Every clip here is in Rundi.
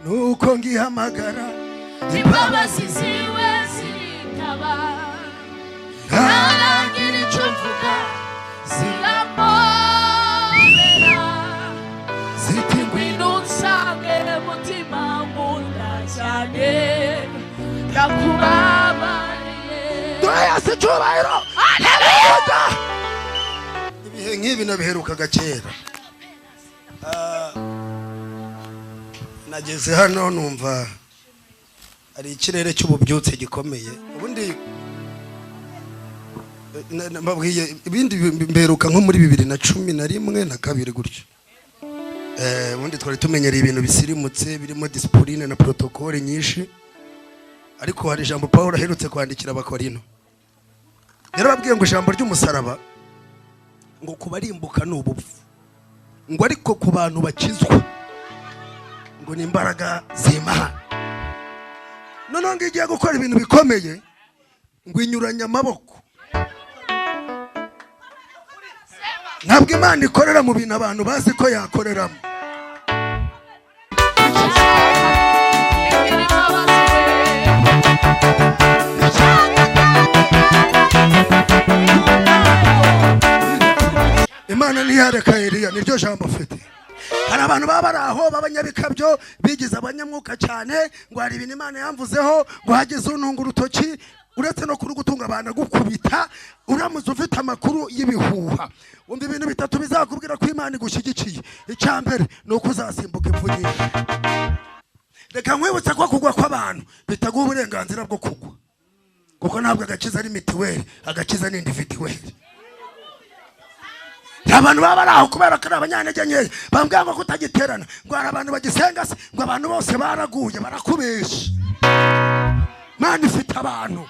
Nuko ngihamagara imbabazi ziwe ziritaba, ntaragira icyo mvuga ziramobera, ziti ngwino unsange mutima nkunda cyane, ndakubabariye. Duhe Yesu icyubahiro. Haleluya. Ibihe nk'ibi nabiherukaga kera. Nageze hano numva ari ikirere cy'ububyutse gikomeye. Ubundi mbabwiye ibindi mberuka nko muri 2011 na 2 gutyo. Ubundi twari tumenyereye ibintu bisirimutse birimo discipline na protocole nyinshi, ariko hari ijambo Paul aherutse kwandikira abakorino. Yarababwiye ngo ijambo ry'umusaraba ngo kubarimbuka ni ubupfu, ngo ariko ku bantu bakizwa ngo ni imbaraga z'Imana. Noneho ngo igiye gukora ibintu bikomeye ngo inyuranye amaboko. Ntabwo Imana ikorera mu bintu abantu bazi ko yakoreramo. Imana ntiyareka Eliya, niryo jambo afite. Hari abantu baba bari aho b'abanyabikabyo bigize abanyamwuka cyane, ngo hari ibintu Imana yamvuzeho, ngo hagize untunga urutoki, uretse no kurugutunga abantu agukubita, uramutse ufite amakuru y'ibihuha. Wumva ibintu bitatu bizakubwira ko Imana igushyigikiye. Icya mbere ni uko uzasimbuka impfu nyinshi. Reka nkwibutse ko kugwa kw'abantu bitaguha uburenganzira bwo kugwa, kuko ntabwo agakiza ari mitiweli, agakiza ni individuweli. Abantu baba bari aho kubera ko ari abanyantege nkeya, bambwira ngo kutagiterana, ngo hari abantu bagisenga se, ngo abantu bose baraguye, barakubesha. Imana ifite abantu.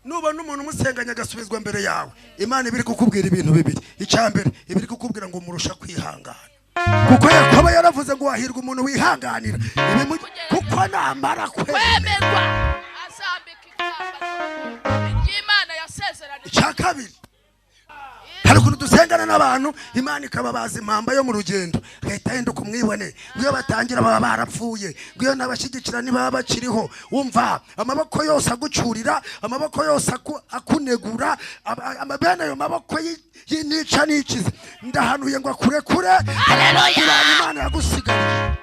Nubona umuntu umusenganya agasubizwa mbere yawe, Imana ibiri kukubwira ibintu bibiri. Icya mbere ibiri kukubwira ngo murusha kwihangana, kuko Yakobo yaravuze ngo wahirwa umuntu wihanganira kuko namara kwemerwa azambika ikamba ry'Imana yasezeranije. Icya kabiri, hari ukuntu dusengana n'abantu Imana ikababaza impamba yo mu rugendo, agahita ahinduka umwibone, ngo iyo batangira baba barapfuye, ngo iyo n'abashyigikira ntibaba bakiriho. Wumva amaboko yose agucyurira, amaboko yose akunegura, bene ayo maboko y'inica n'ikize, ndahanuye ngo akurekure. Haleluya. Imana yagusigariye.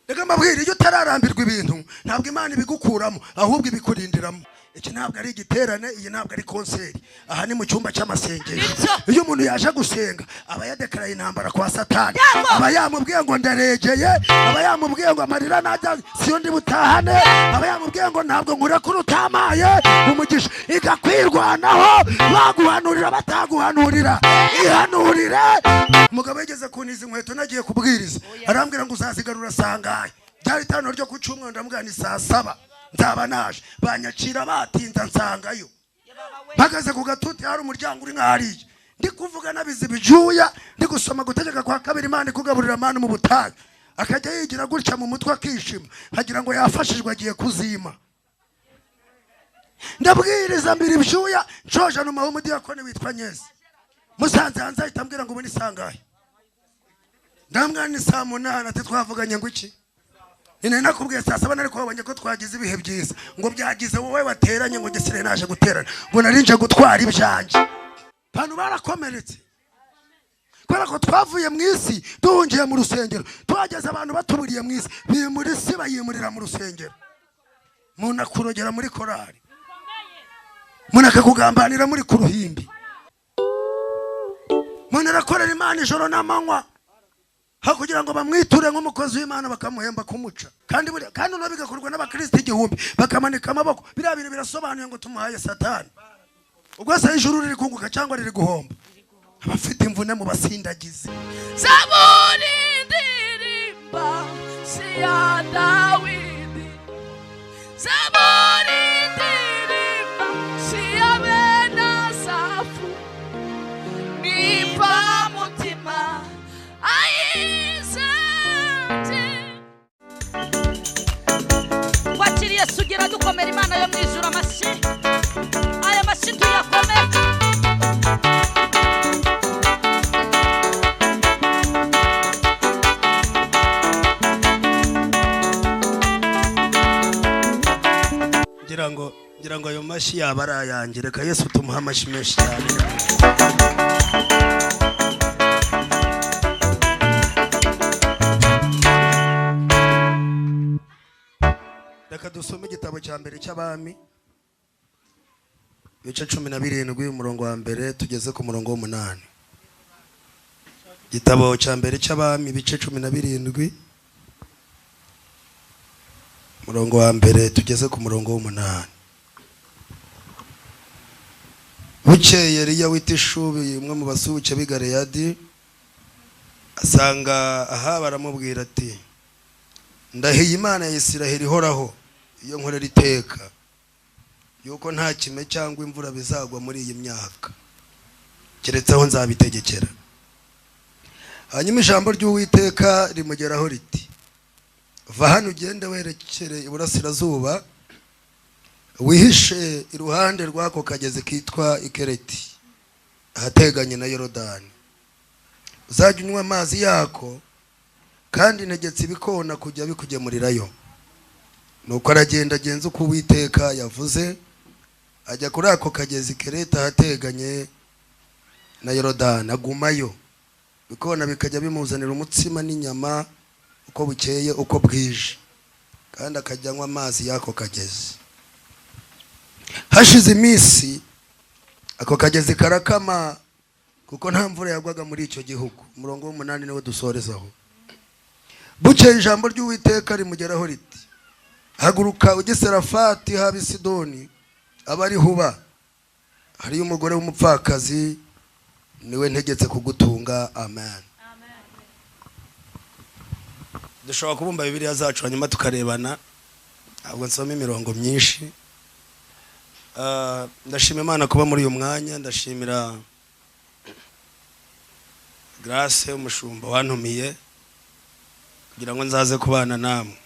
Reka mbabwire, iyo utararambirwa ibintu ntabwo Imana ibigukuramo, ahubwo ibikurindiramo. Iki ntabwo ari igiterane, iyi ntabwo ari konseri, aha ni mu cyumba cy'amasengesho. Iyo umuntu yaje gusenga aba yadekaraye intambara kwa Satani, aba yamubwiye ngo ndaregeye, aba yamubwiye ngo amarira najya siyo ndi butahane, aba yamubwiye ngo ntabwo nkurekura utamaye umugisha. Igakwirwanaho, baguhanurira bataguhanurira, ihanurire. Umugabo yigeze kuniza inkweto nagiye kubwiriza, arambwira ngo uzazigarura sangahe. Byari itanu ryo ku cyumweru, ndamubwira ni saa 7 nzaba naje. Banyakira batinza nsangayo, mpagaze ku gatuti hari umuryango uri nk'ahariya, ndi kuvuga nabizi bijuya, ndi gusoma gutegeka kwa kabiri, Imana ikugaburira amani mu butayu, akajya yigira gutya mu mutwe akishima, nkagira ngo yafashijwe agiye kuzima. Ndabwiriza mbiri ibyuya, nshoje numa w'umudiyakoni witwa Nyezi musanze hanze, ahita ambwira ngo ubu ni sangahe. Ndamubwira ni saa 8. Ati twavuganye ngo iki? Nina nakubwiye saa 7, ariko wabonye ko twagize ibihe byiza, ngo byagize wowe wateranye, ngo gisire naje guterana, ngo narinje gutwara ibyanjye. Abantu barakomeretse kubera ko twavuye mu isi duhungiye mu rusengero, twageze abantu batuburiye mu isi, bimura isi bayimurira mu rusengero. Umuntu akurogera muri korari, umuntu akakugambanira muri ku ruhimbi, umuntu arakorera Imana ijoro n'amanywa ha kugira ngo bamwiture nk'umukozi w'Imana bakamuhemba kumuca. Kandi kandi no bigakorwa n'abakristo 1000 bakamanika amaboko. Biriya bintu birasobanuye ngo tumuhaye Satani. Ubwo se ijuru riri kunguka cyangwa riri guhomba? Abafite imvune mu basindagize. Zaburi ndirimba si ya Dawidi, Zaburi ndirimba si ya bene Asafu, niba mutima ayizenje. Twakiriye sugira dukomera Imana yo mu ijuru amashyi. Aya mashyi tuyakomere. Ngira ngo ayo mashyi yaba ari ayanjye. Reka Yesu tumuhe amashyi menshi cyane. Reka dusome igitabo cya mbere cy'Abami, ibice 17, umurongo wa mbere tugeze ku murongo wa 8. Igitabo cya mbere cy'Abami, ibice 17, umurongo wa mbere tugeze ku murongo wa 8. Bukeye Eliya w'i Tishubi, umwe mu basuhuke b'i Galeyadi, asanga Ahabu aramubwira ati: ndahiye Imana ya Isiraheli ihoraho, iyo nkorera iteka, yuko nta kime cyangwa imvura bizagwa muri iyi myaka, keretse aho nzabitegekera. Hanyuma ijambo ry'Uwiteka rimugeraho riti: va hano ugende werekere iburasirazuba, wihishe iruhande rw'ako kagezi kitwa Ikereti, ahateganye na Yorodani. Uzajya unywa amazi yako, kandi ntegetse ibikona kujya bikugemurirayo. Nuko aragenda agenza uko Uwiteka yavuze, ajya kuri ako kagezi Kereti ahateganye na Yorodani, agumayo. Ibikona bikajya bimuzanira umutsima n'inyama uko bukeye uko bwije, kandi akajya anywa amazi y'ako kagezi. Hashize iminsi ako kagezi karakama, kuko nta mvura yagwaga muri icyo gihugu. Umurongo wa 8 niwo dusorezaho. Bukeye ijambo ry'Uwiteka rimugeraho riti: haguruka ujye Sarafati haba i Sidoni, abe ariho uba, hariyo umugore w'umupfakazi, niwe ntegetse kugutunga. Amen. Dushobora kubumba Bibiliya zacu hanyuma tukarebana, ntabwo nsoma imirongo myinshi. Ndashima Imana kuba muri uyu mwanya. Ndashimira Grace umushumba wantumiye kugira ngo nzaze kubana namwe.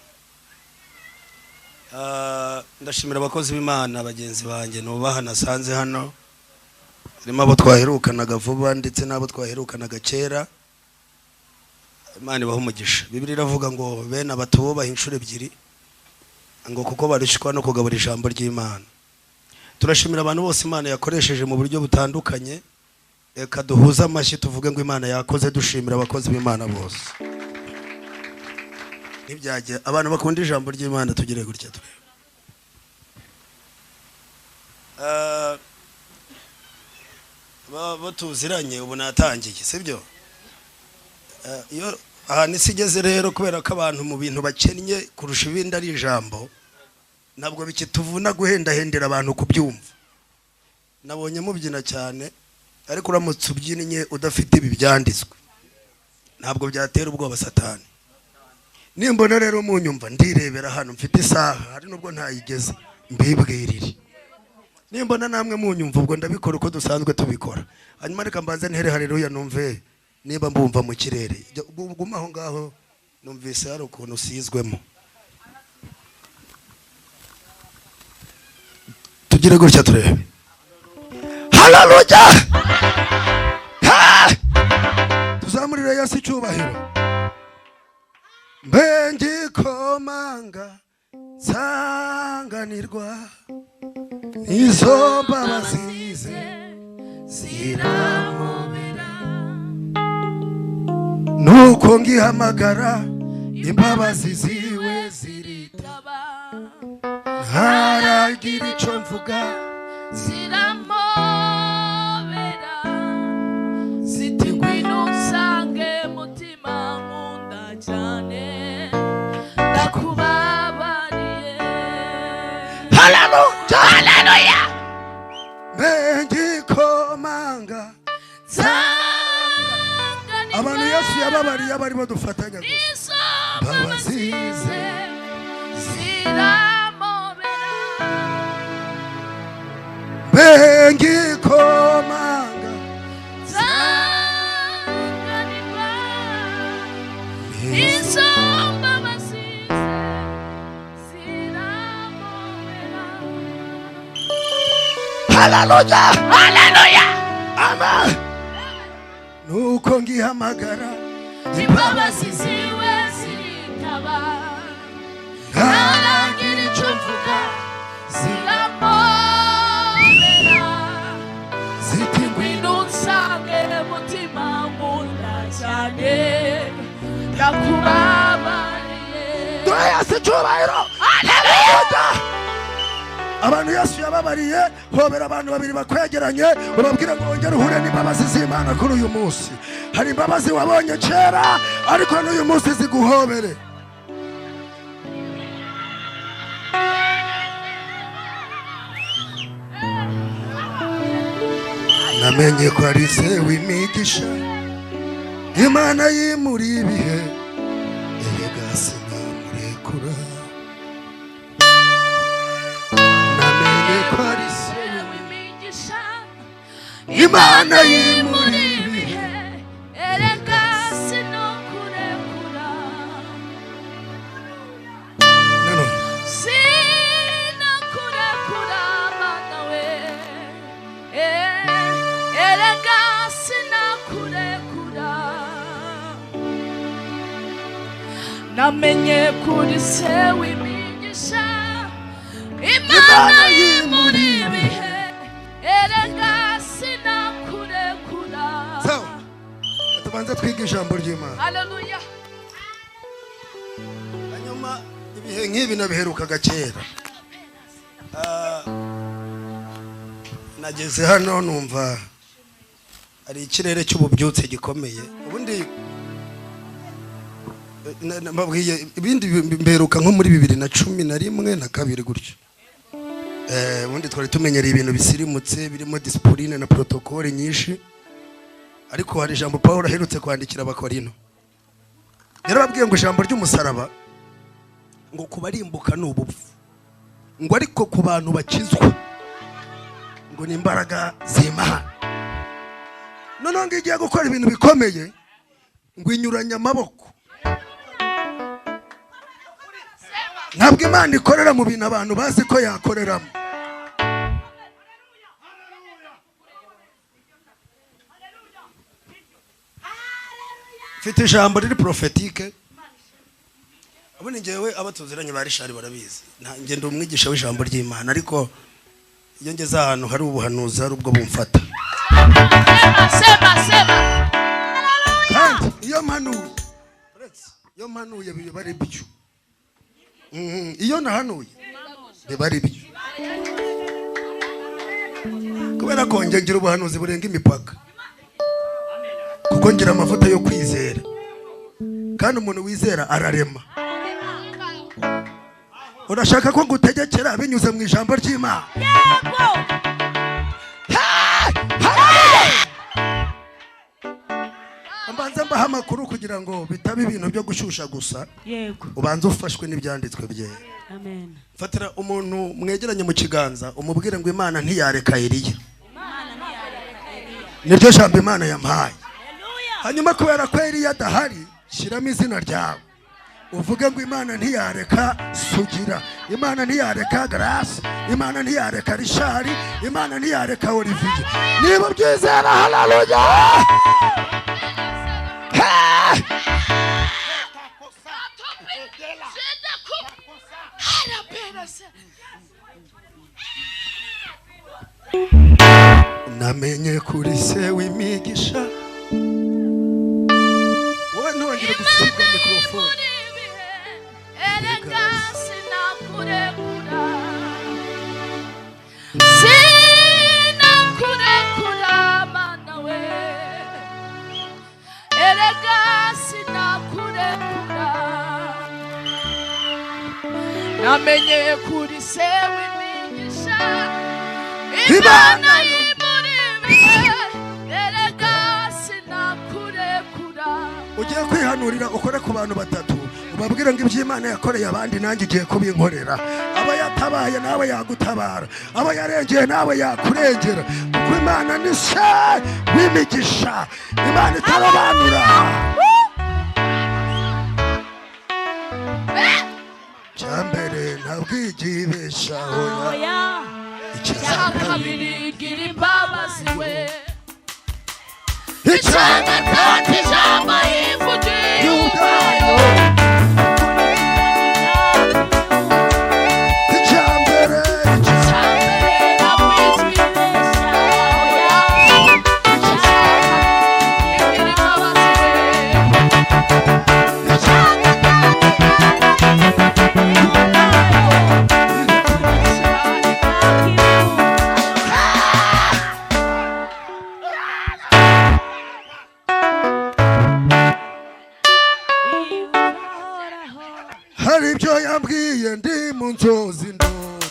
Ndashimira abakozi b'Imana bagenzi banjye nubaha nasanze hano, harimo abo twaherukanaga vuba ndetse n'abo twaherukanaga kera. Imana ibahe umugisha. Bibiliya iravuga ngo bene abatubaha inshuro ebyiri, ngo kuko barushywa no kugabura ijambo ry'Imana. Turashimira abantu bose Imana yakoresheje mu buryo butandukanye. Reka duhuze amashyi tuvuge ngo Imana yakoze, dushimira abakozi b'Imana bose. Ntibyajya abantu bakunda ijambo ry'Imana tugire gutya turebe. Bo tuziranye ubu natangiye, sibyo? Iyo ahantu isi igeze rero, kubera ko abantu mu bintu bakennye kurusha ibindi ari ijambo, ntabwo bikituvuna guhendahendera abantu kubyumva. Nabonye mubyina cyane, ariko uramutse ubyinnye udafite ibi byanditswe ntabwo byatera ubwoba Satani. Nimbona rero munyumva ndirebera hano, mfite isaha, hari nubwo ntayigeze, mbibwirire. Nimbona namwe munyumva ubwo ndabikora uko dusanzwe tubikora. Hanyuma reka mbanze ntere haleluya numve niba mbumva mu kirere. Guma aho ngaho, numvise hari ukuntu usizwemo. Tugire gutya turebe. Haleluya! Tuzamurire Yesu icyubahiro. Mbe ngikomanga nsanganirwa n'izo mbabazi ze ziramubera, nuko ngihamagara imbabazi ziwe ziritaba, ntaragira icyo mvuga ziramobera, ziti ngwino unsange mutima nkunda cyane, ndakubabariye. Haleluya! Haleluya! Mbe ngikomanga abantu Yesu yababariye abarimo dufatanya gusa. Imbabazi ze ziramobera, Mbe ngikomanga nsanganirwa izo mbabazi ze ziramobera. Haleluya! Haleluya! Amen. Nuko ngihamagara Imbabazi ziwe ziritaba, ntaragira icyo mvuga ziramobera. Yesu icyubahiro. Haleluya! Abantu Yesu yababariye, hobera abantu babiri bakwegeranye, ubabwire ngo wongere uhure n'imbabazi z'Imana kuri uyu munsi. Hari imbabazi wabonye kera, ariko n'uyu munsi ziguhobere. Namenye ko ari se w'imigisha, Imana yimuri ibihe, erega sinamurekura. Namenye ko ari se w'imigisha, Imana yimuri ibihe, erega sinakurekura. Nano. Sinakurekura Mana we, erega sinakurekura. Namenye kuri se w'imigisha, Imana yimuri ibihe, erega sinakurekura. Sawa, tubanze twige ijambo ry'Imana. Haleluya. Hanyuma ibihe nk'ibi nabiherukaga kera. Nageze hano numva ari ikirere cy'ububyutse gikomeye. Ubundi mbabwiye ibindi mberuka nko muri 2011 na 2 gutyo. Ubundi twari tumenyereye ibintu bisirimutse birimo discipline na protocole nyinshi, ariko hari ijambo Paul aherutse kwandikira Abakorino. Yarababwiye ngo ijambo ry'umusaraba ngo kubarimbuka ni ubupfu, ngo ariko ku bantu bakizwa ngo ni imbaraga z'Imana. Noneho ngo igiye gukora ibintu bikomeye ngo inyuranye amaboko. Ntabwo Imana ikorera mu bintu abantu bazi ko yakoreramo. Mfite ijambo riri prophétique. Ubundi njyewe abatuziranye ba Richard barabizi, nge ndi umwigisha w'ijambo ry'Imana, ariko iyo ngeze ahantu hari ubuhanuzi hari ubwo bumfata. Sema, sema. Kandi iyo mpanuye, uretse iyo mpanuye biba ari byo. Iyo nahanuye biba ari byo. Kubera ko nge ngira ubuhanuzi burenga imipaka, kuko ngira amavuta yo kwizera, kandi umuntu wizera ararema. Urashaka ko ngutegekera binyuze mu ijambo ry'Imana? Yego. Mbanza mbaha amakuru kugira ngo bitaba ibintu byo gushusha gusa. Yego. Ubanza ufashwe n'ibyanditswe byera. Amen. Fatira umuntu mwegeranye mu kiganza umubwire ngo Imana ntiyareka Eliya. Imana ntiyareka Eliya. Niryo jambo Imana yampaye. Haleluya. Hanyuma kubera ko Eliya adahari, shyiramo izina ryawe. Uvuge ngo Imana ntiyareka Sugira, Imana ntiyareka Grace, Imana ntiyareka Richard, Imana ntiyareka Olivier. Niba ubyizera, haleluya. Namenye kuri se w'imigisha. Wowe ntiwongere gusiga mikrofone. Erega sinakurekura, sinakurekura Mana we, erega sinakurekura. Namenye kuri se w'imigisha, Imana yimuri ibihe, erega sinakurekura. Ugiye kwihanurira ukore ku bantu batatu, ubabwire ngo iby'Imana yakoreye abandi nanjye igiye kubinkorera. Aba yatabaye nawe yagutabara, aba yarengeye nawe yakurengera, kuko Imana ni se w'imigisha, Imana itarobanura. Cyambere ntabwo igibeshaho, Oya. icya Kabiri gira imbabazi we, icya gatatu ijambo yivugiye ubwayo. Icya mbere, icya Gira imbabazi we. Hari ibyo yambwiye ndi mu nzozi ndota,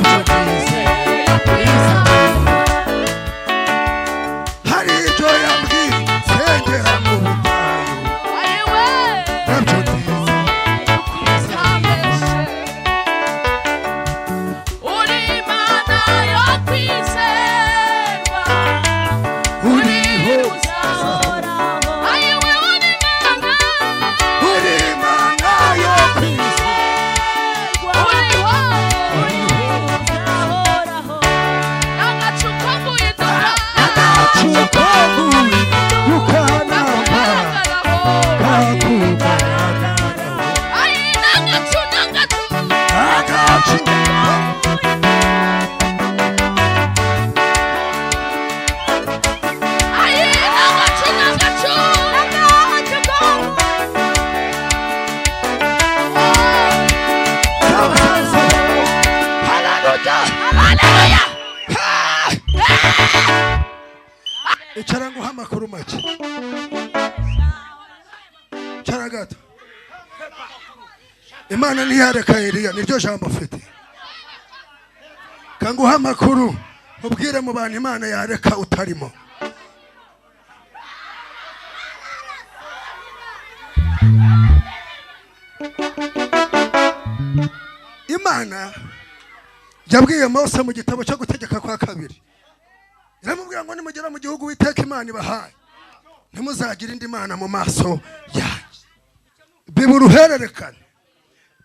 nabyo nizeye. Hari ibyo yambwiye nsengera mu butayu, nabyo nizeye. Uriho, uri Imana yo kwizerwa. Agacu ukanamba kakugaragaraho. Agacu sawa sawa sawa. Haleluya. Icara nguha amakuru make. Icara gato. Imana ntiyareka Eliya, niryo jambo afite. Kanguha amakuru ubwire mu bantu Imana yareka utarimo. Imana yabwiye Mose mu gitabo cyo gutegeka kwa kabiri, iramubwira ngo nimugera mu gihugu Uwiteka Imana ibahaye, ntimuzagire indi mana mu maso yanjye. Biba uruhererekane.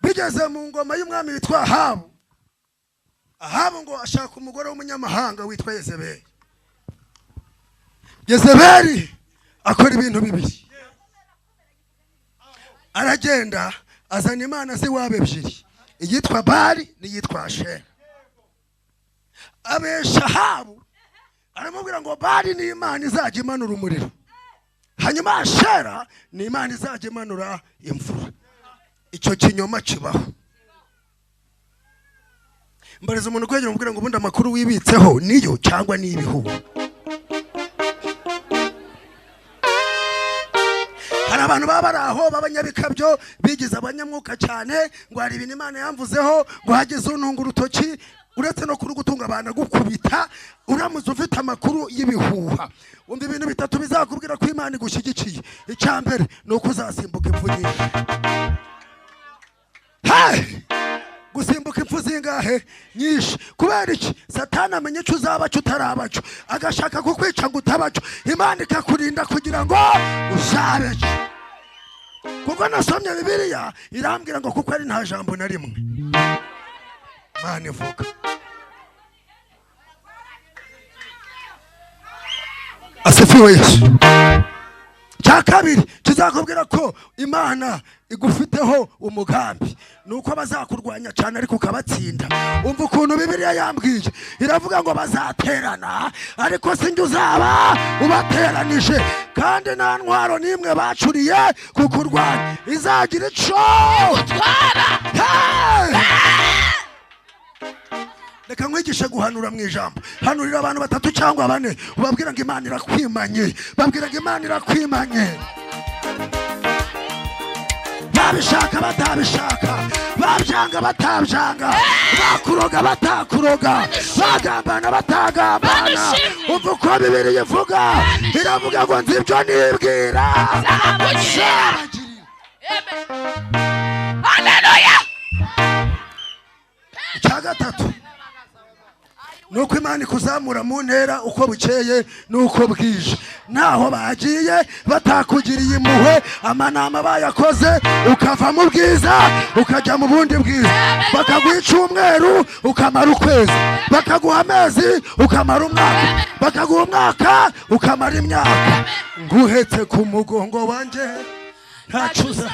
Bigeze mu ngoma y'umwami witwa Ahabu. Ahabu ngo ashaka umugore w'umunyamahanga witwa Yezebeli. Yezebeli akora ibintu bibiri. Aragenda azana imana z'iwabo ebyiri, iyitwa Bali n'iyitwa Ashera. Abesha Ahabu aramubwira ngo Bali ni imana izajya imanura umuriro, hanyuma Ashera ni imana izajya imanura imvura. Icyo kinyoma kibaho. Mbariza umuntu kwegera umubwira ngo ubundi amakuru wibitseho niyo cyangwa ni ibihuha. Hari abantu baba bari aho b'abanyabikabyo bigize abanyamwuka cyane, ngo hari ibintu Imana yamvuzeho, ngo hagize untunga urutoki, uretse no kurugutunga abantu agukubita, uramutse ufite amakuru y'ibihuha. Wumva ibintu bitatu bizakubwira ko Imana igushyigikiye. Icya mbere ni uko uzasimbuka impfu nyinshi. Hey! Gusimbuka impfu zingahe? Nyinshi. Kubera iki? Satani amenya icyo uzaba cyo utaraba cyo, agashaka kukwica ngo utaba cyo. Imana ikakurinda kugira ngo uzabe cyo. Kuko nasomye Bibiliya irambwira ngo kuko ari nta jambo na rimwe Imana ivuga. Asifiwe Yesu. Cya kabiri kizakubwira ko Imana igufiteho umugambi nuko bazakurwanya cyane ariko ukabatsinda. Umva ukuntu Bibiliya yambwiye, iravuga ngo bazaterana ariko sinjye uzaba ubateranije, kandi nta ntwaro n'imwe bacuriye kukurwanya izagira ico Utwara. Hey! Reka nkwigishe guhanura mu ijambo. Hanurira abantu batatu cyangwa bane, ubabwira ngo Imana irakwimanye, babwira ngo Imana irakwimanye. Babishaka batabishaka, babyanga batabyanga, bakuroga batakuroga, bagambana batagambana. Umva uko Bibiliya ivuga, iravuga ngo nzi ibyo nibwira. Nzabakugirira. Amen. Haleluya. Icya gatatu nuko Imana ikuzamura mu ntera uko bukeye nuko bwije. Naho bagiye batakugiriye impuhwe, amanama bayakoze, ukava mu bwiza ukajya mu bundi bwiza. Bakaguha icyumweru ukamara ukwezi, bakaguha amezi ukamara umwaka, bakaguha umwaka ukamara imyaka. Nguhetse ku mugongo wanjye ntacyo uza.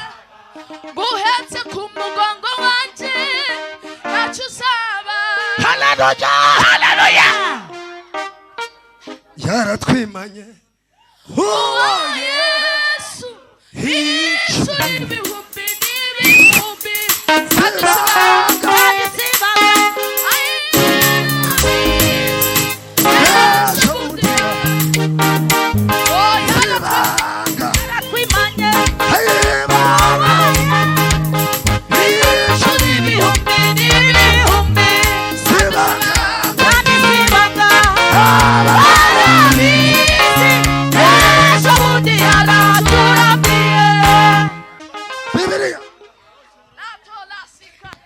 Nguhetse ku mugongo wanjye ntacyo uzaba. Haleluya! Haleluya. Yaratwimanye Uwo Yesu inshuro ibihumbi n'ibihumbi zadusanga. Ibanga. Ibanga.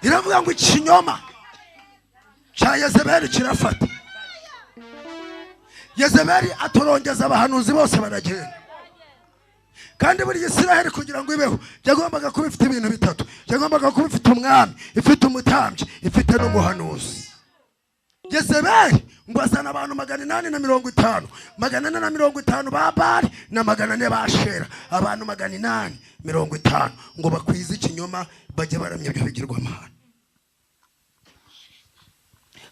Iravuga ngo ikinyoma cya Yezebeli kirafata. Yezebeli atorongeza abahanuzi bose baragenda. Kandi buri Isiraheli kugira ngo ibeho yagombaga kuba ifite ibintu bitatu. Yagombaga kuba ifite umwami, ifite umutambyi, ifite n'umuhanuzi. Yezebeli ngo azana abantu 850, 450 ba Bali na 400 ba Ashera, abantu 850 ngo bakwize ikinyoma bajye baramya ibyo bigirwamana.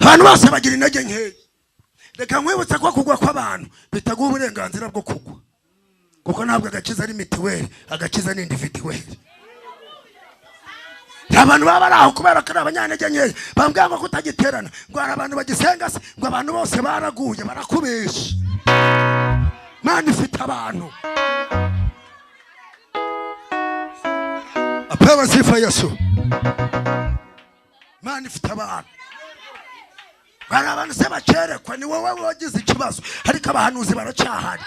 Abantu bose bagira intege nkeya. Reka nkwibutse ko kugwa kw'abantu bitaguha uburenganzira bwo kugwa, kuko ntabwo agakiza ari mitiweli, agakiza ni individuweli. Abantu baba bari aho kubera ko ari abanyantege nkeya, bambwira ngo kutagiterana, ngo hari abantu bagisenga se, ngo abantu bose baraguye, barakubesha. Imana ifite abantu. Apewe sifa Yesu. Imana ifite abantu. Hari abantu se bakerekwa, ni wowe wagize ikibazo, ariko abahanuzi baracyahari.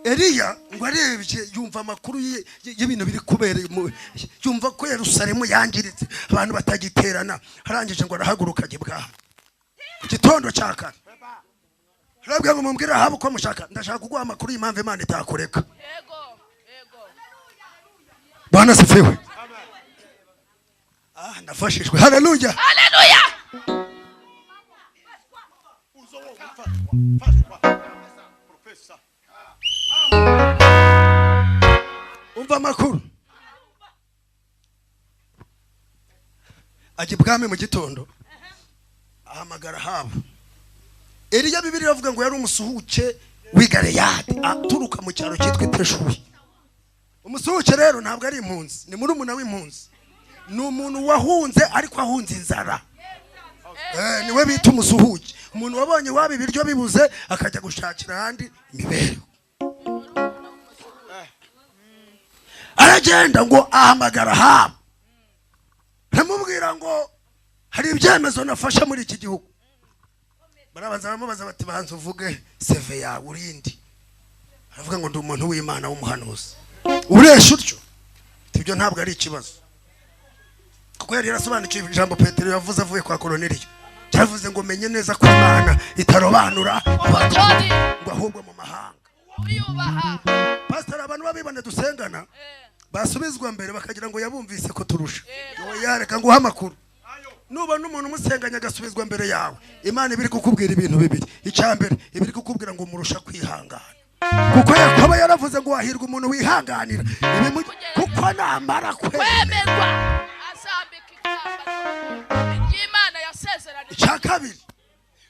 Eliya ngo arebye yumva amakuru y'ibintu biri kubera, yumva ko Yerusalemu yangiritse, abantu batagiterana. Arangije ngo arahaguruka ajya ibwami igitondo cya kare. Arabwira ngo mumbwire Ahabu ko mushaka, ndashaka kuguha amakuru y'impamvu Imana itakureka. Bwana asifiwe. Ah, ndafashijwe. Haleluya. Haleluya. Umva amakuru. Ajya ibwami mu gitondo ahamagara Ahabu. Eliya Bibiliya iravuga ngo yari umusuhuke w'i Galeyadi, aturuka mu cyaro cyitwa Iteshubi. Umusuhuke rero ntabwo ari impunzi, ni murumuna w'impunzi. Ni umuntu wahunze ariko ahunze inzara. Niwe bita umusuhuke, umuntu wabonye iwabo ibiryo bibuze akajya gushakira ahandi imibereho. Aragenda ngo ahamagara Ahabu, aramubwira ngo hari ibyemezo nafashe muri iki gihugu. Barabanza baramubaza bati banza uvuge seve yawe urindi. Aravuga ngo ndi umuntu w'Imana w'umuhanuzi. Uresha utyo? Ibyo ntabwo ari ikibazo, kuko yari yarasobanukiwe ijambo Petero yavuze avuye kwa Koroneliyo. Cyavuze ngo menye neza ko Imana itarobanura abantu ngo ahubwo mu mahanga. Pastor, abantu babibone dusengana basubizwa mbere bakagira ngo yabumvise ko turusha. Oya, reka nguha amakuru. Nuba n'umuntu umusenganya agasubizwa mbere yawe, Imana ibiri kukubwira ibintu bibiri. Icya mbere, ibiri kukubwira ngo murusha kwihangana, kuko Yakobo yaravuze ngo wahirwa umuntu wihanganira kuko namara kwemerwa azambika ikamba ry'Imana yasezeranije. Icya kabiri,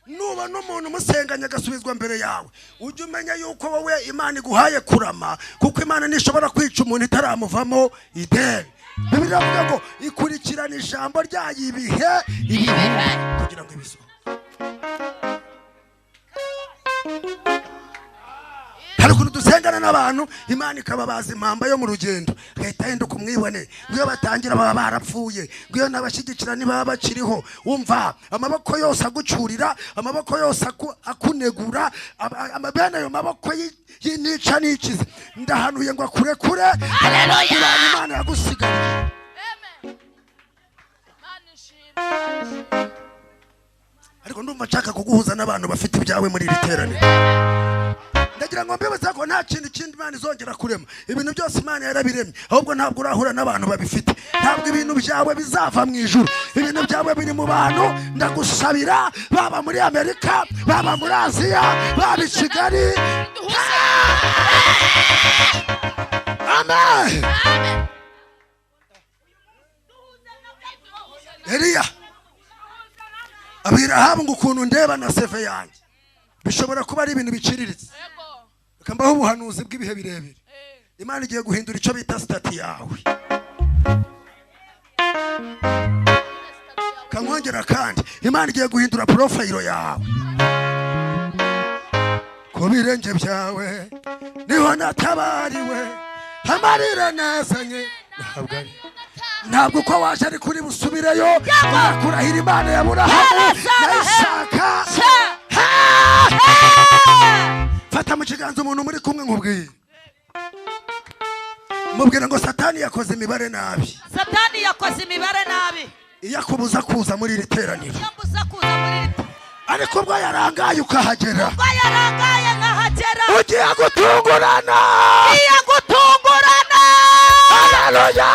nuba n'umuntu umusenganya agasubizwa mbere yawe, ujye umenya yuko wowe Imana iguhaye kurama, kuko Imana ntishobora kwica umuntu itaramuvamo ideni. Bibiliya iravuga ngo ikurikirana ijambo ryayo ibihe ibihe kugira ngo ibisohoze. Hari ukuntu dusengana n'abantu Imana ikababaza impamba yo mu rugendo, agahita ahinduka umwibone, ngo iyo batangira baba barapfuye, ngo iyo n'abashyigikira ntibaba bakiriho. Wumva amaboko yose agucyurira, amaboko yose akunegura, bene ayo maboko y'intica n'ikize, ndahanuye ngo akurekure. Haleluya. Imana yagusigariye. Ariko ndumva nshaka kuguhuza n'abantu bafite ibyawe muri iri teraniro. Ndagira ngo mbibutse ko nta kintu kindi Imana izongera kurema. Ibintu byose Imana yarabiremye, ahubwo ntabwo urahura n'abantu babifite. Ntabwo ibintu byawe bizava mu ijuru, ibintu byawe biri mu bantu. Ndagusabira, baba muri Amerika, baba muri Aziya, baba i Kigali. Amen. Eliya abwira Ahabu ngo ukuntu ndeba na seve yanjye bishobora kuba ari ibintu biciriritse. Reka mbaho ubuhanuzi bw'ibihe birebire. Imana igiye guhindura icyo bita sitati yawe. Kankongera kandi Imana igiye guhindura porofayiro yawe. Ku birenge byawe niho natabariwe, amarira nazanye ntabwo ari ntabwo uko waje ari kuri busubireyo. Kurahira Imana ya Aburahamu na Isaka. Fata mu kiganza umuntu muri kumwe nkubwiye. Mubwira ngo Satani yakoze imibare nabi. Satani yakoze imibare nabi. Iyo akubuza kuza muri iri teraniro. Iyo mbuza kuza muri iri. Ariko ubwo yarangaye ukahagera. Ubwo yarangaye nkahagera. Ugiye gutungurana. Ugiye gutungurana. Haleluya.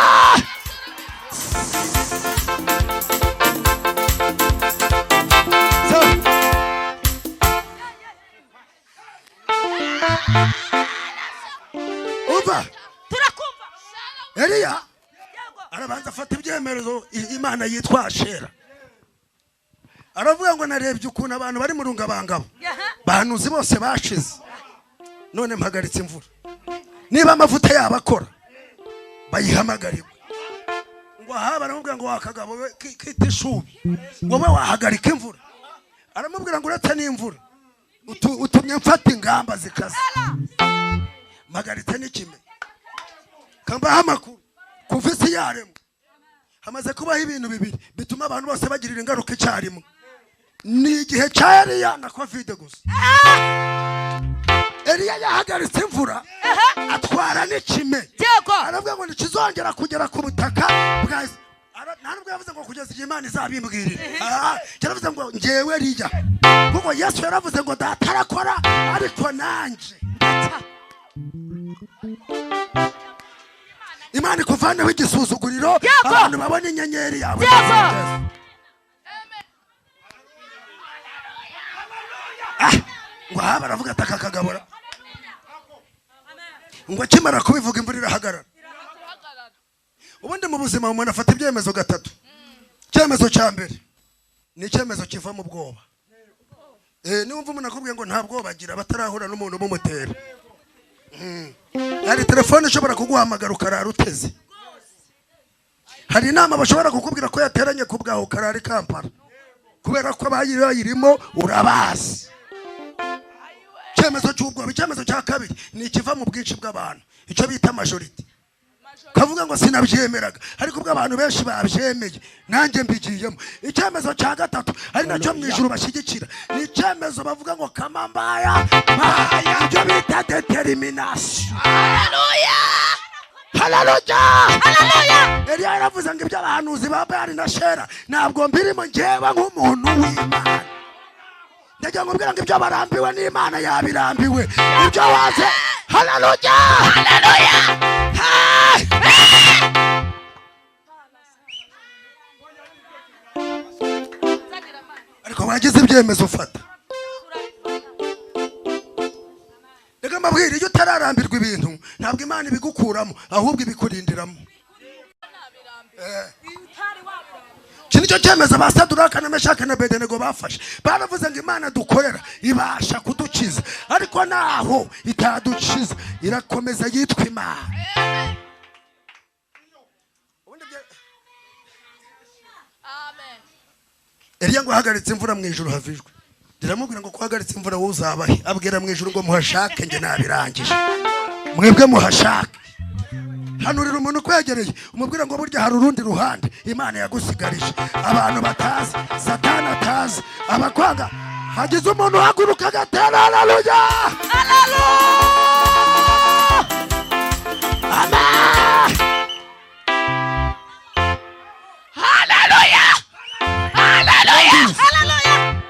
Umva. Turakumva. Eliya arabanza afata ibyemezo Imana yitwa Ashera. Aravuga ngo narebye ukuntu abantu bari mu rungabangabo. Bahanuzi bose bashize. None mpagaritse imvura. Niba amavuta yabo akora bayihamagarirwe. Ngo aha baramubwira ngo wakagabo kitishubi. Wowe wahagarika imvura. Aramubwira ngo uretse n'imvura. Utumye mfata ingamba zikaze. Mpagaritse n'ikime. Kambaha amakuru. Kuva isi yaremwe hamaze kubaho ibintu bibiri bituma abantu bose bagirira ingaruka icyarimwe. Ni igihe cya Eliya na Covid gusa. Eliya yahagaritse imvura atwara n'ikime. Aravuga ngo ntikizongera kugera ku butaka bwa isi. Nta nubwo yavuze ngo kugeza igihe Imana izabimbwirira. Yaravuze ngo njyewe Eliya, kuko Yesu yaravuze ngo data arakora ariko nanjye. Imana ikuvaneho igisuzuguriro abantu babona inyenyeri yawe. Ngo aha baravuga ati aka kagabura. Ngo akimara kubivuga imvura irahagarara. Ubundi mu buzima umuntu afata ibyemezo gatatu. Icyemezo cya mbere ni icyemezo kiva mu bwoba. Niwumva umuntu akubwiye ngo nta bwoba agira batarahura n'umuntu umumutera. Hari telefone ishobora kuguhamagara ukarara uteze. Hari inama bashobora kukubwira ko yateranye ku bwawe ukarara i Kampala. Kubera ko abayirimo urabazi. Icyemezo cy'ubwoba. Icyemezo cya kabiri ni ikiva mu bwinshi bw'abantu, icyo bita majority. Kavuga ngo sinabyemeraga ariko ubwo abantu benshi babyemeye nanjye mbigiyemo. Icyemezo cya gatatu ari nacyo mu ijuru bashyigikira ni icyemezo bavuga ngo kamambaya baya, ibyo bita determination. Haleluya. Haleluya. Haleluya. Eliya yaravuze ngo ibyo abahanuzi ba Bayali na Shera ntabwo mbirimo njyewe nk'umuntu w'Imana. Ndagira ngo mbwira ngo ibyo barambiwe n'Imana yabirambiwe. Ibyo waze. Haleluya. Haleluya. Ariko wagize ibyemezo ufata. Reka mbabwire, iyo utararambirwa ibintu ntabwo Imana ibigukuramo ahubwo ibikurindiramo. Iki nicyo cyemezo ba Saduraka na Meshaki na Abedenego bafashe. Baravuze ngo Imana dukorera ibasha kudukiza, ariko naho itadukiza irakomeza yitwa Imana. Eliya ngo ahagaritse imvura mu ijuru havijwe. Ndiramubwira ngo kuhagaritse imvura wowe uzabahe. Abwira mu ijuru ngo muhashake nge nabirangije. Mwebwe muhashake. Hanurira umuntu ukwegereye umubwira ngo burya hari urundi ruhande Imana yagusigarije. Abantu batazi, Satani atazi, abakwanga. Hagize umuntu uhaguruka agatera haleluya. Haleluya. Amen. Haleluya. Haleluya. Haleluya.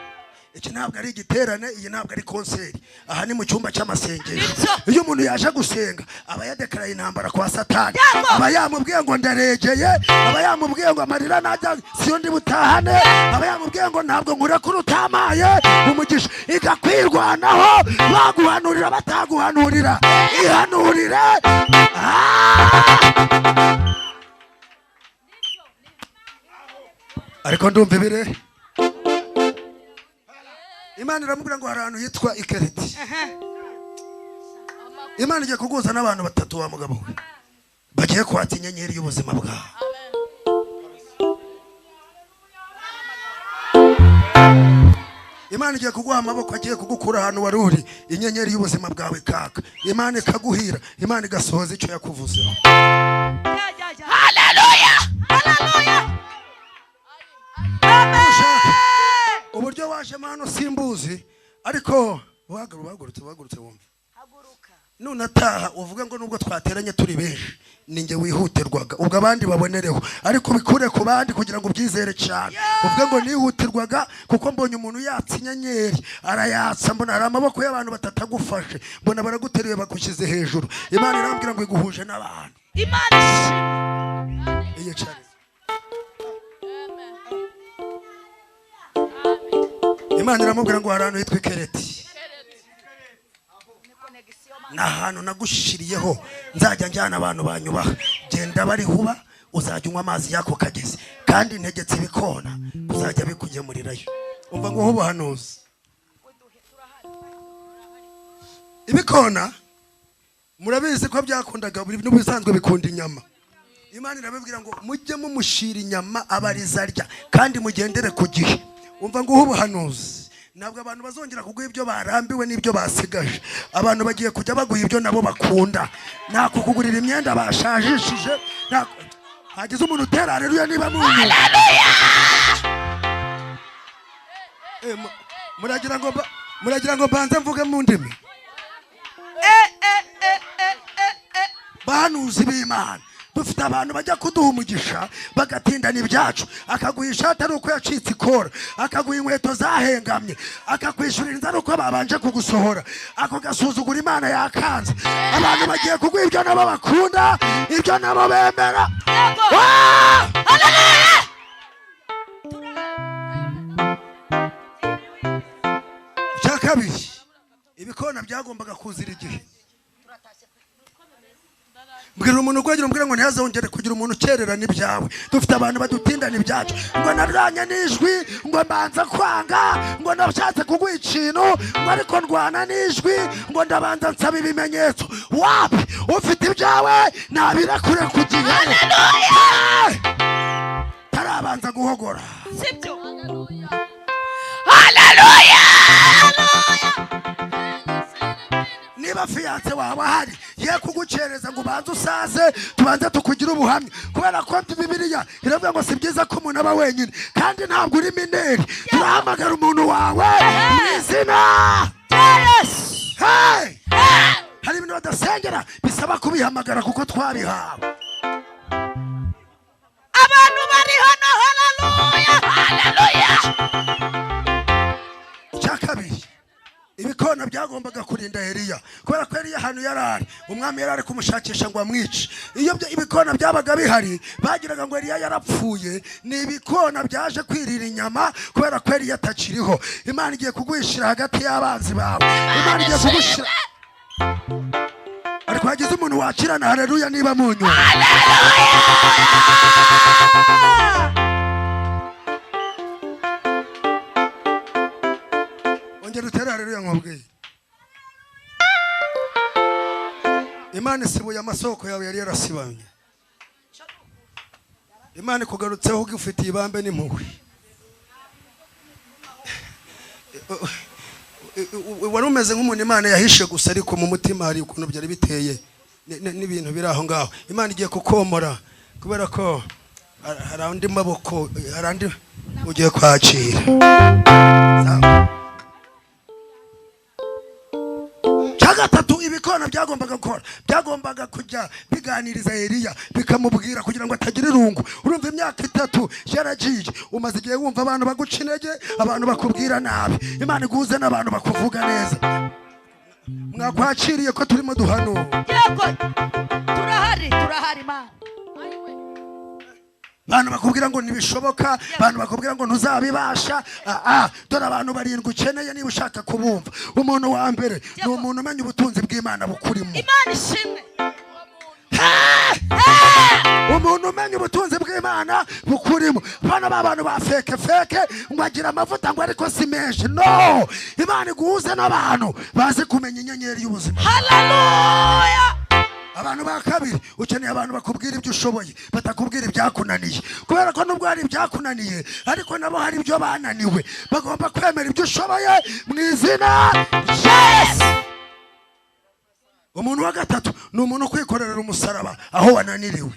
Iki ntabwo ari igiterane, iyi ntabwo ari konseri. Aha ni mu cyumba cy'amasengesho. Iyo umuntu yaje gusenga aba yadekaraye intambara kwa Satani. Aba yamubwiye ngo ndaregeye, aba yamubwiye ngo amarira najya siyo ndi butahane, aba yamubwiye ngo ntabwo nkura kuri utamaye umugisha. Igakwirwanaho baguhanurira bataguhanurira. Ihanurire. Ariko ndumva ibire. Imana iramubwira ngo hari ahantu hitwa Ikereti. Imana igiye kuguza n'abantu batatu wa mugabo we bagiye kwatsa inyenyeri y'ubuzima bwawe. Imana igiye kuguha amaboko, agiye kugukura ahantu wari uri, inyenyeri y'ubuzima bwawe kaka. Imana ikaguhira, Imana igasohoza icyo yakuvuzeho. Haleluya. Haleluya. Uburyo waje mano simbuzi, ariko wagurutse wumva. Haguruka. None ataha uvuga ngo nubwo twateranye turi benshi ninjye wihutirwaga, ubwo abandi babonereho, ariko bikure ku bandi kugira ngo ubyizere cyane. Uvuge ngo nihutirwaga kuko mbonye umuntu yatsa inyenyeri arayatsa, mbona hari amaboko y'abantu batatagufashe, mbona baraguteruye bagushyize hejuru. Imana irambwira ngo iguhuje n'abantu. Imana ishimwe. Imana iramubwira ngo hari ahantu hitwa Ikereti, ni ahantu nagushiriyeho nzajya njyana abantu banyubaha. Genda bari huba uzajya unywa amazi y'ako kagezi, kandi ntegetse ibikona kuzajya bikugemurirayo. Umva ngo ubuhanuzi, ibikona murabizi ko byakundaga n'ubusanzwe bikunda inyama. Imana irababwira ngo mujye mumushira inyama abarizarya kandi mugendere ku gihe. Umva ngo ubuhanuzi, ntabwo abantu bazongera kuguha ibyo barambiwe n'ibyo basigaje. Abantu bagiye kujya baguha ibyo nabo bakunda, nta kukugurira imyenda bashajishije. Hagize umuntu utera haleluya niba munyu. Haleluya. Muragira ngo banze mvuge mu ndimi. Bahanuzi b'Imana, dufite abantu bajya kuduha umugisha bagatindana ibyacu. Akaguha ishati ari uko yacitse ikora, akaguha inkweto zahengamye, akakwishyurira inzara uko babanje kugusohora, ako gasuzugura Imana yakanze. Abantu bagiye kuguha ibyo nabo bakunda, ibyo nabo bemera. Icya kabiri, ibikona byagombaga kuzira igihe. Mbwira umuntu ugwagira, umbwira ngo ntihazongere kugira umuntu ukererana ibyawe. Dufite abantu badutindana ibyacu, ngo narwanye n'ijwi, ngo mbanza kwanga, ngo nashatse kuguha ikintu, ngo ariko ndwana n'ijwi, ngo ndabanza nsaba ibimenyetso. Wapi, ufite ibyawe nabirekure ku gihe. Haleluya. Tarabanza guhogora, sibyo? Haleluya. Niba fiyanse wawe ahari ye kugucereza ngo ubanze usaze tubanze tukugira ubuhamya, kubera ko Bibiliya iravuga ngo si byiza ko umuntu aba wenyine, kandi ntabwo uri mineri. Turahamagara umuntu wawe mu izina rya Yesu. Hari ibintu badasengera bisaba kubihamagara kuko twabihawe. Abantu bari hano, haleluya, haleluya. Icya kabiri, ibikona byagombaga kurinda Eliya, kubera ko Eliya ahantu yarari umwami yarari kumushakisha ngo amwice. Iyo ibikona byabaga bihari bagiraga ngo Eliya yarapfuye. Ni ibikona byaje kwirira inyama kubera ko Eliya atakiriho. Imana igiye kuguhishira hagati y'abanzi bawe. Imana igiye kugushira. Ariko hagize umuntu wakirana haleluya niba munyu. Haleluya. Ongera utere haleluya nkubwiye. Imana isibuye amasoko yawe yari yarasibamye. Imana ikugarutseho ugufitiye ibambe n'impuhwe. Wari umeze nk'umuntu Imana yahishe gusa, ariko mu mutima hari ukuntu byari biteye n'ibintu biri aho ngaho. Imana igiye kukomora kubera ko hari andi maboko, hari andi ugiye kwakira. Gatatu, ibikona byagombaga gukora, byagombaga kujya biganiriza Eliya bikamubwira kugira ngo atagira irungu. Urumva imyaka 3 yaragiye, umaze igihe wumva abantu baguca intege, abantu bakubwira nabi. Imana iguhuze n'abantu bakuvuga neza. Mwakwakiriye ko turimo duhanura? Yego, turahari, turahari Imana. Abantu bakubwira ngo ntibishoboka, abantu bakubwira ngo ntuzabibasha. Dore abantu barindwi ukeneye niba ushaka kubumva. Umuntu wa mbere ni umuntu umenya ubutunzi bw'Imana bukurimo. Imana ishimwe. Umuntu umenya ubutunzi bw'Imana bukurimo. Bana b'abantu ba feke feke ngo agira amavuta ngo ariko si menshi. No, Imana iguhuze n'abantu bazi kumenya inyenyeri y'ubuzima. Haleluya. Abantu ba kabiri, ukeneye abantu bakubwira ibyo ushoboye, batakubwira ibyakunaniye, kubera ko nubwo hari ibyakunaniye ariko nabo hari ibyo bananiwe. Bagomba kwemera ibyo ushoboye mu izina rya Yesu. Umuntu wa gatatu ni umuntu kwikorera umusaraba aho wananiriwe.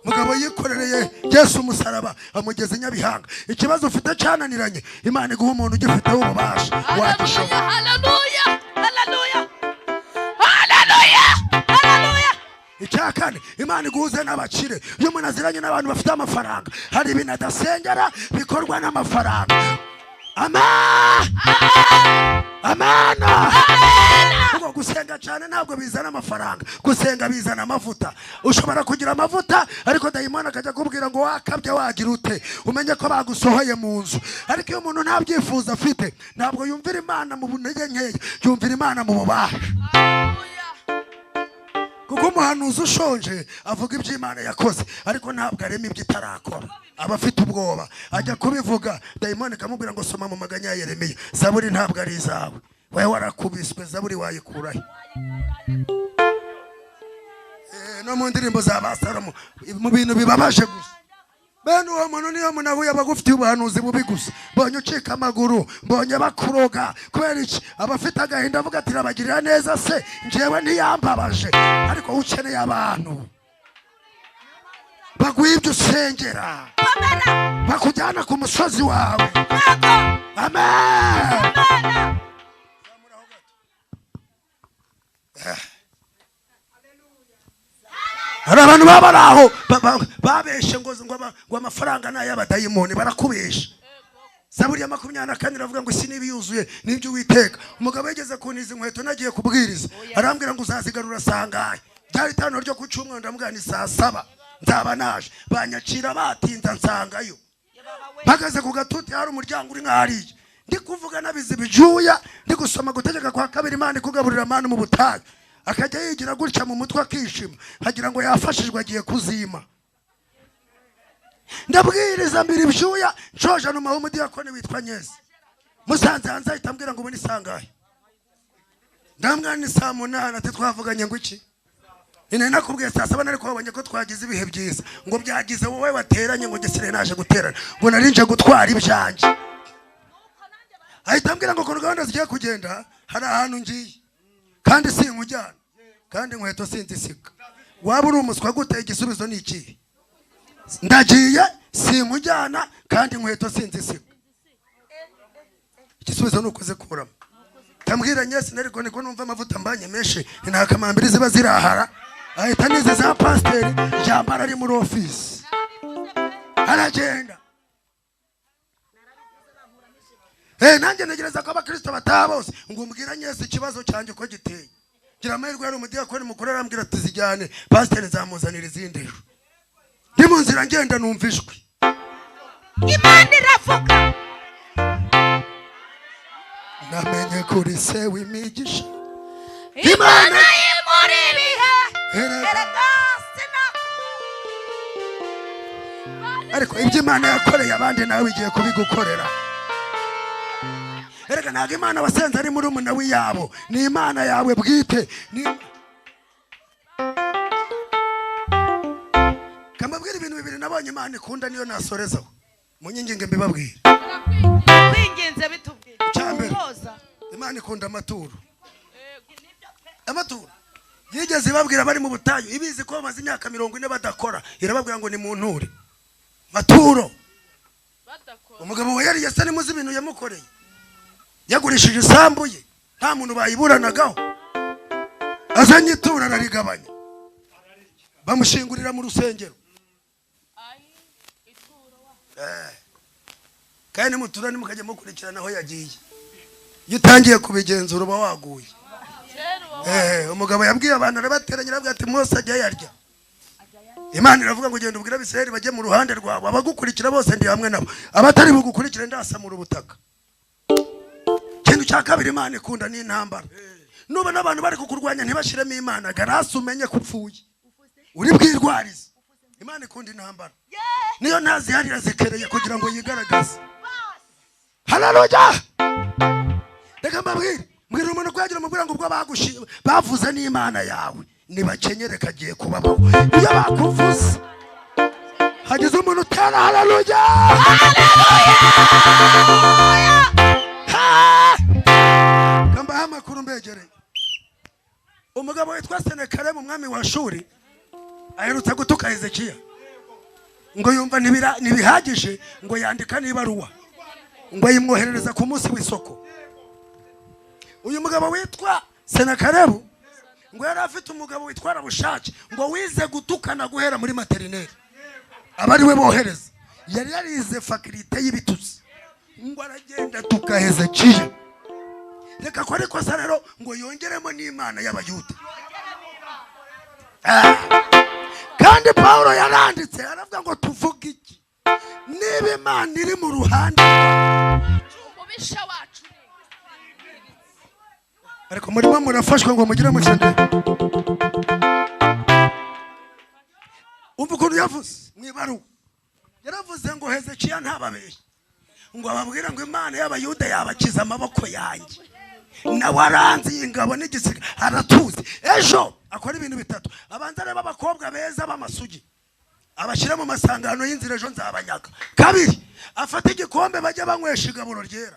Mugabo yikorereye Yesu umusaraba amugeza i Nyabihanga. Ikibazo ufite cyananiranye, Imana iguha umuntu ugifiteho ububasha wagishobora. Haleluya, haleluya, Icya kane, Imana iguhuze n'abakire. Iyo umuntu aziranye n'abantu bafite amafaranga, hari ibintu adasengera bikorwa n'amafaranga. Amen. Amena. Kuko gusenga cyane ntabwo bizana amafaranga, gusenga bizana amavuta. Ushobora kugira amavuta ariko dayimoni akajya kubwira ngo wakabye wagira ute, umenye ko bagusohoye mu nzu. Ariko iyo umuntu nta byifuzo afite, ntabwo yumvira Imana mu ntege nkeya, yumvira Imana mu bubasha. Kuko umuhanuzi ushonje avuga ibyo Imana yakoze, ariko ntabwo arema ibyo itarakora. Aba afite ubwoba, ajya kubivuga dayimoni ikamubwira ngo soma mu maganya ya Yeremiya, zaburi ntabwo ari izawe, wowe warakubiswe, zaburi wayikurahe? No mu ndirimbo za ba Salomo, mu bintu bibabaje gusa. Bene uwo muntu niyo muntu ahuye aba agufitiye ubuhanuzi bubi gusa. Mbonye ucika amaguru, mbonye bakuroga. Kubera iki? Aba afite agahinda avuga ati rabagirira neza se, njyewe ntiyambabaje. Ariko ukeneye abantu baguha ibyo usengera, bakujyana ku musozi wawe. Amen. Hari abantu baba bari aho babeshe ngo amafaranga ni ay'abadayimoni, barakubesha. Zaburi ya 24 iravuga ngo isi n'ibiyuzuye n'ibyo Uwiteka. Umugabo yageze kuntiza inkweto nagiye kubwiriza, arambwira ngo uzazigarura sangahe? Byari itanu ryo ku cyumweru, ndamubwira ni saa 7 nzaba naje. Banyakira batinza nsangayo. Mpagaze ku gatuti hari umuryango uri nk'ahariya, ndi kuvuga nabizi bijuya, ndi gusoma gutegeka kwa kabiri, Imana ikugaburira amani mu butayu. Akajya yigira gutya mu mutwe akishima, nkagira ngo yafashijwe agiye kuzima. Ndabwiriza mbiri ibyuya, nshoje numa w'umudiyakoni witwa Nyezi. Musanze hanze ahita ambwira ngo ubu ni sangahe? Ndamubwira ni saa 8. Ati twavuganye ngo iki? Nari nakubwiye saa 7 ariko wabonye ko twagize ibihe byiza. Ngo byagize wowe wateranye, ngo njye sinari naje guterana, ngo nari nje gutwara ibyanjye. Ahita ambwira ngo ku gahunda zigiye kugenda hari ahantu ngiye, kandi sinkujyana, kandi inkweto sinzisiga. Waba uri umuswa gute? Igisubizo ni ikihe? Ndagiye sinkujyana, kandi inkweto sinzisiga. Igisubizo ni ukuzikuramo. Ndambwira Nyesi ariko niko numva amavuta mbanye menshi, nta kamambiri ziba zirahara. Ahita nize za pasiteri yambara ari muri ofisi, aragenda. Nanjye ntegereza ko abakristo bataha bose ngo umbwira Nyesi ikibazo cyanjye uko giteye. Gira amahirwe yari umudiyakoni mukuru arambwira ati zijyane, pasiteri nzamuzanira izindi ejo. Ndi mu nzira ngenda numva ijwi, Imana iravuga. Namenye kuri se w'imigisha, Imana imuri ibihe, erega ariko ibyo Imana yakoreye abandi nawe igiye kubigukorera. Erega ntabwo Imana wasenze ari muri umuna w'iyabo, ni Imana yawe bwite. Kambabwira ibintu bibiri nabonye Imana ikunda, niyo nasorezaho. Munyinginge mbibabwire. Kwinginze bitubwire. Icyambere, Imana ikunda amaturo. Amaturo yigeze ibabwira bari mu butayu, ibizi ko bamaze imyaka 40 badakora, irababwira ngo ni munture maturo. Umugabo we yari yasa nimuzi ibintu yamukoreye, yagurishije isambu ye, nta muntu bayiburanagaho, azanye ituro ararigabanya, bamushingurira mu rusengero. Kandi mutura nimukajya mukurikirana aho yagiye. Iyo utangiye kubigenzura uba waguye. Umugabo yabwiye abantu arabateranya, arabwira ati Mose ajya yarya. Imana iravuga ngo genda ubwire Abisirayeli bajye mu ruhande rwawe, abagukurikira bose ndi hamwe nabo, abatari bugukurikire ndasamura ubutaka. Ikintu cya kabiri Imana ikunda ni intambara. Nuba n'abantu bari kukurwanya ntibashiremo Imana, garasi umenye ko upfuye, uri bwirwarize. Imana ikunda intambara, niyo ntaziharira zikereye kugira ngo yigaragaze. Haleluya! Reka mbabwire, mbwira umuntu ko yagira umubwira ngo ubwo bavuze n'Imana yawe nibakenyere kagiye kubabaho. Iyo bakuvuze hagize umuntu utera haleluya, haleluya. Kambaha amakuru mbegereye. Umugabo witwa Senekaremu umwami wa Ashuri aherutse gutuka Hezekiya, ngo yumva ntibihagije, ngo yandika n'ibaruwa ngo ayimwoherereza ku munsi w'isoko. Uyu mugabo witwa Senakarebu Ngo yari afite umugabo witwara Bushake, ngo wize gutukana guhera muri materineri, aba ari we bohereza. Yari yarize faculté y'ibitutsi, ngo aragenda atuka Hezekiya. Reka ko ariko se rero ngo yongeremo n'Imana y'Abayuda. Kandi Paulo yaranditse aravuga ngo tuvuge iki niba Imana iri mu ruhande umubisha wacu. Ariko murimo murafashwa ngo mugire mukende. Umva ukuntu yavuze mu ibaruwa, yaravuze ngo Hezekiya ntababeshye, ngo ababwire ngo Imana y'Abayuda yabakiza amaboko yanjye. Nawe aranze iyi ngabo n'igisiga aratuzi. Ejo akora ibintu bitatu: abanza areba abakobwa beza b'amasugi, abashyira mu masangano y'inzira, ejo nzabanyaga. Kabiri, afata igikombe bajya banywesha igaburo ryera,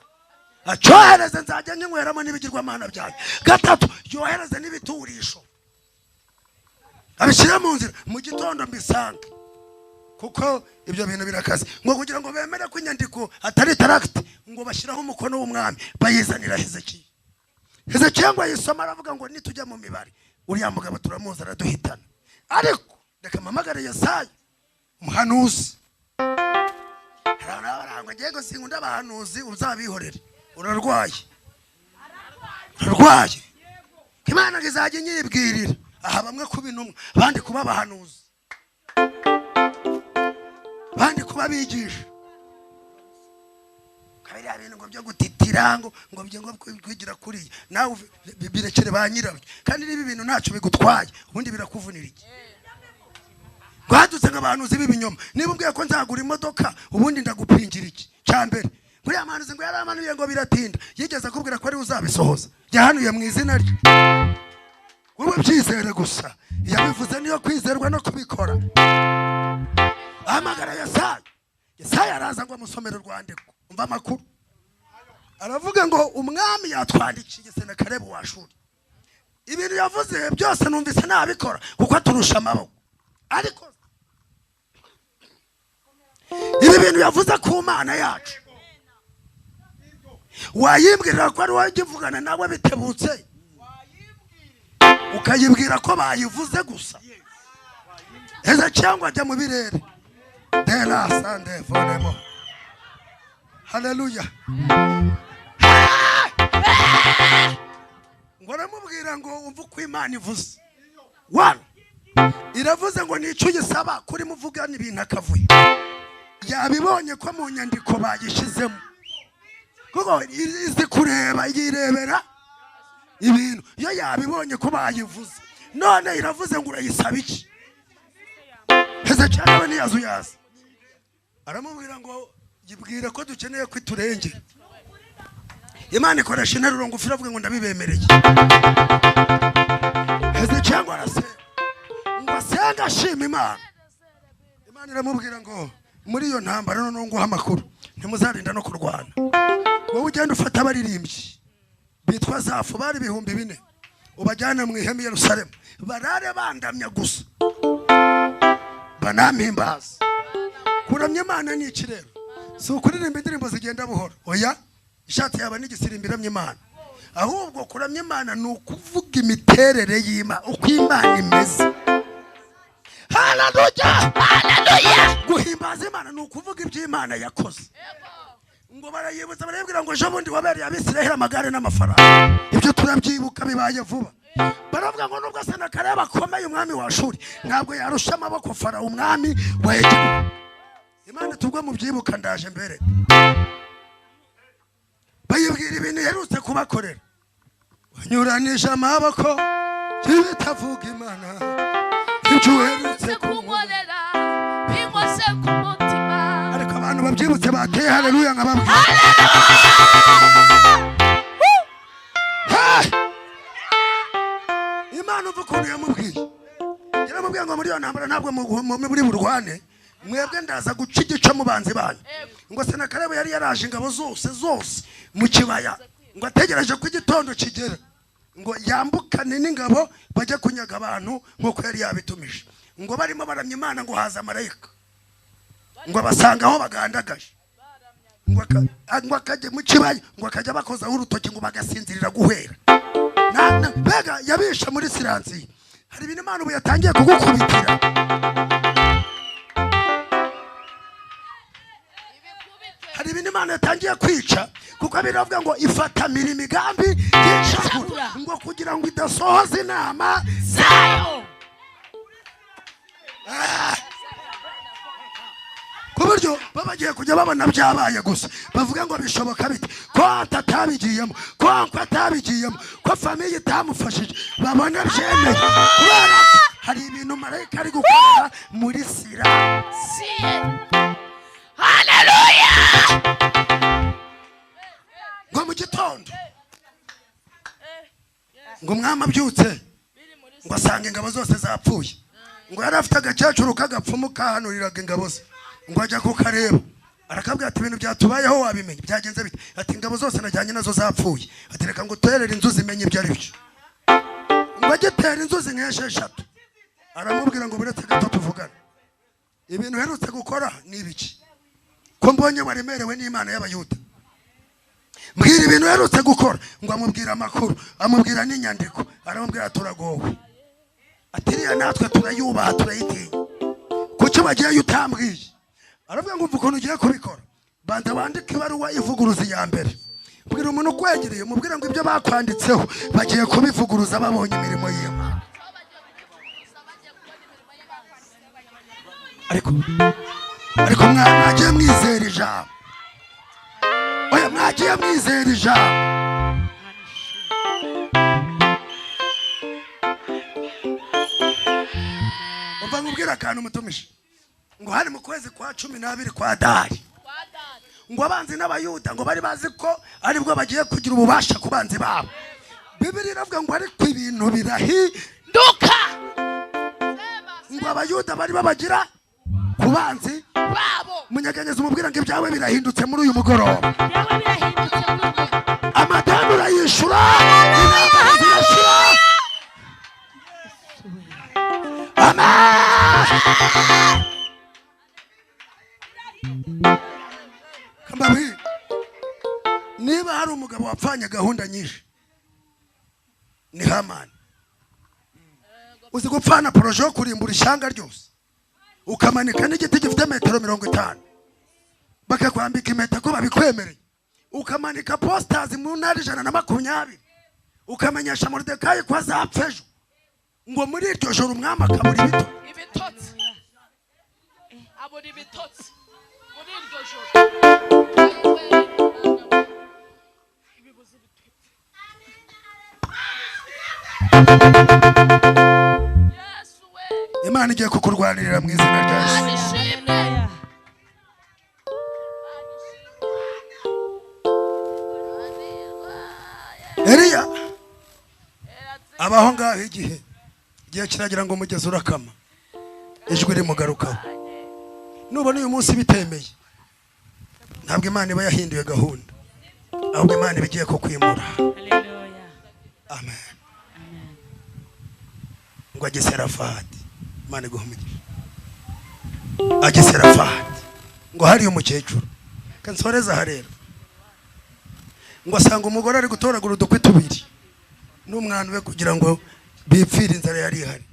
acyohereze nzajya nyweramo n'ibigirwamana byanjye. Gatatu, yohereze n'ibiturisho, abishyira mu nzira, mu gitondo mbisange, kuko ibyo bintu birakaze. Ngo kugira ngo bemere ko inyandiko atari tract, ngo bashyiraho umukono w'umwami, bayizanira Hezekiya. Hezekiya ngo ayisoma aravuga ngo nitujya mu mibare uriya mugabo turamuzi araduhitana, ariko reka mpamagare Yesaya umuhanuzi. Hari ngiye ngo sinkunda abahanuzi, uzabihorere, urarwaye, urarwaye. Imana izajya inyibwirira. Aha bamwe kuba intumwa, abandi kuba abahanuzi, abandi kuba abigisha. Kabiriya bintu ngo byo gutitira, ngo byo ngo kwigira kuriya, nawe birekere ba nyirabyo. Kandi niba ibintu ntacyo bigutwaye, ubundi birakuvunira iki? Rwadutse nk'abahanuzi b'ibinyoma. Niba umbwiye ko nzagura imodoka, ubundi ndagupingira iki? Cya mbere, kuriya muhanuzi ngo yaramanuye ngo biratinda, yigeze akubwira ko ari uzabisohoza? Yahanuye mu izina rye. Wowe byizere gusa, yabivuze niyo kwizerwa no kubikora. Ahamagara Yesaya. Yesaya araza ngo amusomere urwandiko. Umva amakuru. Aravuga ngo umwami yatwandikiye Senakeribu wa Ashuri. Ibintu yavuze byose numvise nabikora kuko aturusha amaboko. Ariko ibi bintu yavuze ku Mana yacu, wayimbwira ko ari wowe ugivugana nawe bitebutse, ukayibwira ko bayivuze gusa. Hezekiya ngo ajya mu birere. De la sande vonemo. Haleluya. Ngo aramubwira ngo umva uko Imana ivuze. One, iravuze ngo nicyo uyisaba kuri muvugana ibintu akavuye. Yabibonye ko mu nyandiko bayishyizemo, kuko izi kureba yirebera ibintu. Iyo yabibonye ko bayivuze, none iravuze ngo urayisaba iki? Hezekiya nawe ntiyazuyaza, aramubwira ngo yibwira ko dukeneye kwiturengera. Imana ikoresha interuro ngufi, iravuga ngo ndabibemereye. Hezekiya ngo arasenga, ngo asenga ashima Imana. Imana iramubwira ngo muri iyo ntambara noneho nguha amakuru, ntimuzarinda no kurwana. Wowe ugenda ufata abaririmbyi bitwa Zafu, bari 4000, ubajyana mu ihema i Yerusalemu, barare bandamya gusa, banampimbaza. Kuramya Imana ni iki rero? Si ukuririmba indirimbo zigenda buhoro, oya, ishatse yaba n'igisirimbo iramya Imana. Ahubwo kuramya Imana ni ukuvuga imiterere y'Imana, uko Imana imeze. Haleluya, haleluya. Guhimbaza Imana ni ukuvuga ibyo Imana yakoze. Ngo barayibutsa, barayibwira ngo ejo bundi wabereye Abisirayeli amagare n'amafaranga. Ibyo turabyibuka bibaye vuba. Baravuga ngo nubwo Senakeribu akomeye umwami wa Ashuri, ntabwo yarusha amaboko Farawo umwami wa Egiputa. Imana tubwo mubyibuka, ndaje mbere. Bayibwira ibintu iherutse kubakorera. Wanyuranije amaboko y'ibitavuga Imana, ibyo uherutse kunkorera binkoze ku mutima. Ariko abantu babyibutse bateye haleluya nkababwira. Imana uva ukuntu yamubwiye. Yaramubwiye ngo muri iyo ntambara ntabwo muri burwane, mwebwe ndaza guca igice mu banzi banyu. Ngo Senakeribu yari yaraje ingabo zose zose mu kibaya, ngo ategereje ko igitondo kigera ngo yambukane n'ingabo bajye kunyaga abantu nk'uko yari yabitumije. Ngo barimo baramya Imana, ngo haza marayika, ngo abasanga aho bagandagaje, ngo akajya mu kibaya, ngo akajya bakozaho urutoki ngo bagasinzirira guhera. Mbega yabisha muri siransi. Hari ibintu Imana ubu yatangiye kugukubitira. Hari ibintu Imana yatangiye kwica, kuko biravuga ngo ifatamira imigambi y'incakura ngo kugira ngo idasohoza inama zayo. Ku buryo babagiye kujya babona byabaye gusa bavuga ngo bishoboka bite ko atabigiyemo, ko atabigiyemo, ko famiye itamufashije, babona byemeye. Kubera hari ibintu marayika ari gukora muri sira. Haleluya. Ngo mu gitondo ngo umwami abyutse ngo asanga ingabo zose zapfuye. Ngo yari afite agakecuru k'agapfumu kahanuriraga ingabo ze, ngo ajya kukareba arakabwira ati ibintu byatubayeho wabimenye byagenze bite? Ati ingabo zose najyanye nazo zapfuye. Ati reka ngo uterere inzuzi imenye ibyo ari byo. Ngo agitera inzuzi nk'esheshatu aramubwira ngo buretse gato tuvugane, ibintu uherutse gukora ni ibiki? Ko mbonye waremerewe n'Imana y'Abayuda, mbwira ibintu uherutse gukora. Ngo amubwira amakuru, amubwira n'inyandiko, aramubwira turagowe. Ati iriya natwe turayubaha turayitinya, kuki wagiyeyo utambwiye? Aravuga ngo umva ukuntu ugiye kubikora, banza wandike ibaruwa ivuguruza iya mbere, mbwira umuntu ukwegereye umubwira ngo ibyo bakwanditseho bagiye kubivuguruza babonye imirimo y'Imana. Ariko mwagiye mwizera ijambo. Oya, mwagiye mwizera ijambo. Umva nkubwira akantu umutumishi. Ngo hari mu kwezi kwa 12 kwa Dari, ngo abanzi n'Abayuda ngo bari bazi ko aribwo bagiye kugira ububasha ku banzi babo. Bibiliya iravuga ngo ariko ibintu birahinduka, ngo Abayuda bari babagira ku banzi babo. Munyeganyeza umubwira ngo ibyawe birahindutse muri uyu mugoroba. Amadani urayishura, intambara zirashira. Amen. Mbabwire, niba hari umugabo wapfanye gahunda nyinshi ni Hamani. Uzi gupfana poroje yo kurimbura ishyanga ryose, ukamanika n'igiti gifite metero 50, bakakwambika impeta ko babikwemereye, ukamanika posters mu ntara 120, ukamenyesha Moridekayi ko azapfa ejo, ngo muri iryo joro umwami akabura ibitotsi, abura ibitotsi muri iryo joro. Imana igiye kukurwanirira mu izina rya Yesu. Eliya abaho ngaho igihe kiragira ngo umugezi urakama, ijwi rimugarukaho. Nubona uyu munsi bitemeye, ntabwo Imana iba yahinduye gahunda, ahubwo Imana iba igiye kukwimura. Amen. Ngo ajye Serafati, Imana iguhe umugisha. Ajye Serafati, ngo hariyo umukecuru kansoreza aha rero, ngo asanga umugore ari gutoragura udukwi tubiri n'umwana we kugira ngo bipfire inzara yari ihari.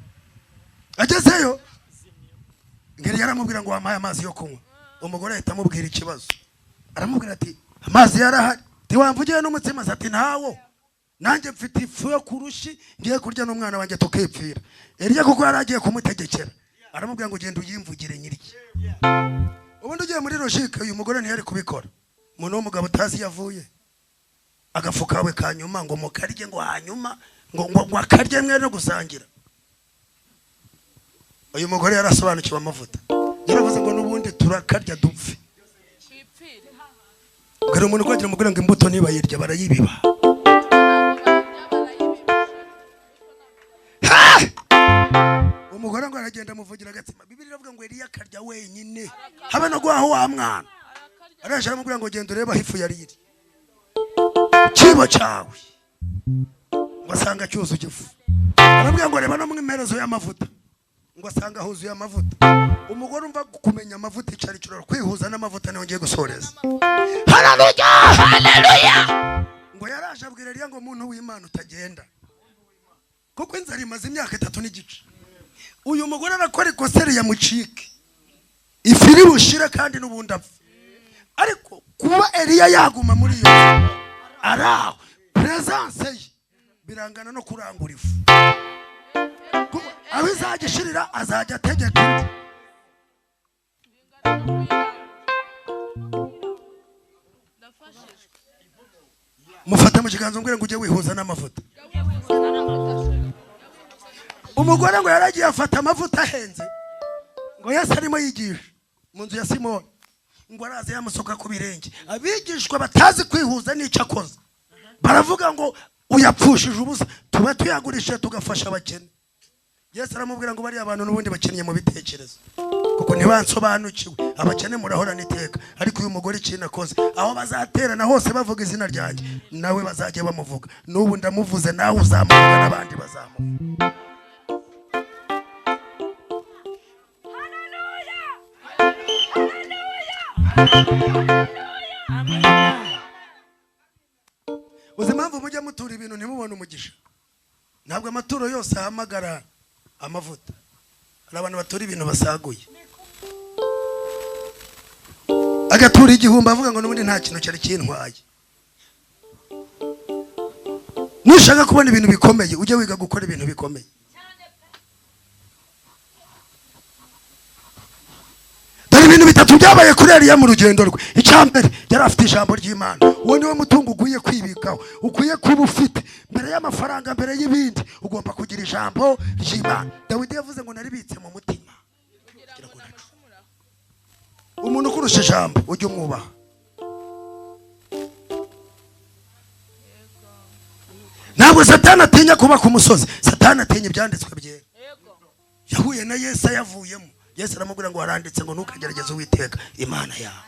Agezeyo ngeri yaramubwira ngo wampaye amazi yo kunywa. Umugore ahita amubwira ikibazo, aramubwira ati amazi yarahari, ntiwamvugiye n'umutsima? Ati ntawo, nanjye mfite ifu yo kurushi ngiye kurya n'umwana wanjye tukipfira. Eliya kuko yari agiye kumutegekera, aramubwira ngo genda uyimvugire nyirye. Ubundi ugiye muri logique uyu mugore ntiyari kubikora. Umuntu w'umugabo utazi yavuye, agafu kawe kanyuma ngo mukarye, ngo hanyuma ngo akarye mwe no gusangira. Uyu mugore yarasobanukiwe amavuta, yaravuze ngo n'ubundi turakarya dupfe. Ubwira umuntu ko agira umugore ngo imbuto nibayirya barayibiba. Umugore ngo aragenda amuvugira agatsima. Bibiliya iravuga ngo Eliya akarya wenyine, habe no guhaho wa mwana. Araje aramubwira ngo genda urebe aho ifu yari iri, kibo cyawe, ngo asanga cyuzuye ifu. Aramubwira ngo reba no mu imperezo y'amavuta, ngo asanga huzuye amavuta. Umugore umva kumenya amavuta icyo ari cyo, kwihuza n'amavuta niho ngiye gusoreza. Haleluya, haleluya. Ngo yaraje abwira Eliya ngo muntu w'Imana utagenda, Kuko inzara imaze imyaka 3.5. Uyu mugore arakora ikoseri ya mucike. Ifiri bushire kandi n'ubundi apfa. Ariko kuba Eliya yaguma muri iyo araho presence ye birangana no kurangura ifu. Aho izagishirira azajya ategeka indi. Mufate mu kiganza umbwire ngo ujye wihuza n'amavuta. Umugore ngo yaragiye afata amavuta ahenze ngo Yesu arimo yigisha mu nzu ya Simoni, ngo araza yamusuka ku birenge. Abigishwa batazi kwihuza n'icyo akoze baravuga ngo uyapfushije ubusa, tuba tuyagurishije tugafasha abakene. Yesu aramubwira ngo bariya abantu n'ubundi bakennye mu bitekerezo, kuko ntibansobanukiwe. Abakene murahorana iteka, ariko uyu mugore ikintu akoze, aho bazaterana hose bavuga izina ryanjye nawe bazajya bamuvuga. N'ubu ndamuvuze, nawe uzamuvuga n'abandi bazamuvuga. Uzi impamvu mujya mutura ibintu ntimubone umugisha? Ntabwo amaturo yose ahamagara amavuta. Hari abantu batura ibintu basaguye, agatura 1000 avuga ngo n'ubundi nta kintu cyari kintwaye. Nushaka kubona ibintu bikomeye ujye wiga gukora ibintu bikomeye. Dore ibintu bitatu byabaye kuri Eliya mu rugendo rwe. Icya mbere, yari afite ijambo ry'Imana. Uwo niwe mutungo ukwiye kwibikaho, ukwiye kuba ufite. Mbere y'amafaranga, mbere y'ibindi, ugomba kugira ijambo ry'Imana. Dawidi yavuze ngo naribitse mu mutima. Umuntu ukurusha ijambo ujye umwubaha. Ntabwo Satani atinya kuba ku musozi, Satani atinya ibyanditswe byera. Yahuye na Yesu ayavuyemo. Yesu aramubwira ngo haranditse ngo ntukagerageze Uwiteka Imana yawe.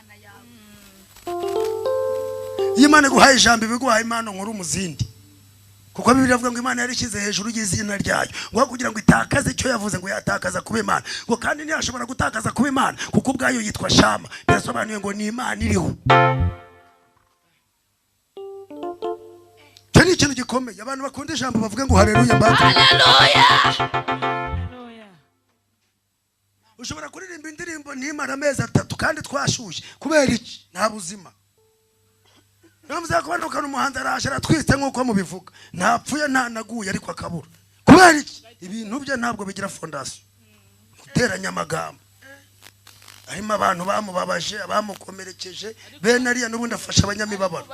Iyo Imana iguhaye ijambo ibiguhaye impano nkuru mu zindi. Kuko Bibiliya ivuga ngo Imana yarishyize hejuru y'izina ryayo, ngo kugira ngo itakaze icyo yavuze ngo yatakaza kuba Imana. Ngo kandi ntiyashobora gutakaza kuba Imana kuko ubwayo yitwa Shama. Birasobanuye ngo ni Imana iriho. Icyo ni ikintu gikomeye. Abantu bakunda ijambo bavuga ngo haleluya mbata. Haleluya. Ushobora kuririmba indirimbo ntimara amezi 3 kandi twashushye. Kubera iki? Nta buzima. Namuze kubanukana umuhanzi araje aratwitse nkuko mubivuga. Ntapfuye ntanaguye ariko akabura. Kubera iki? Ibintu bye ntabwo bigira fondation. Guteranya amagambo. Harimo abantu bamubabaje, abamukomerekeje, bene ariya n'ubundi afasha abanyamibabaro.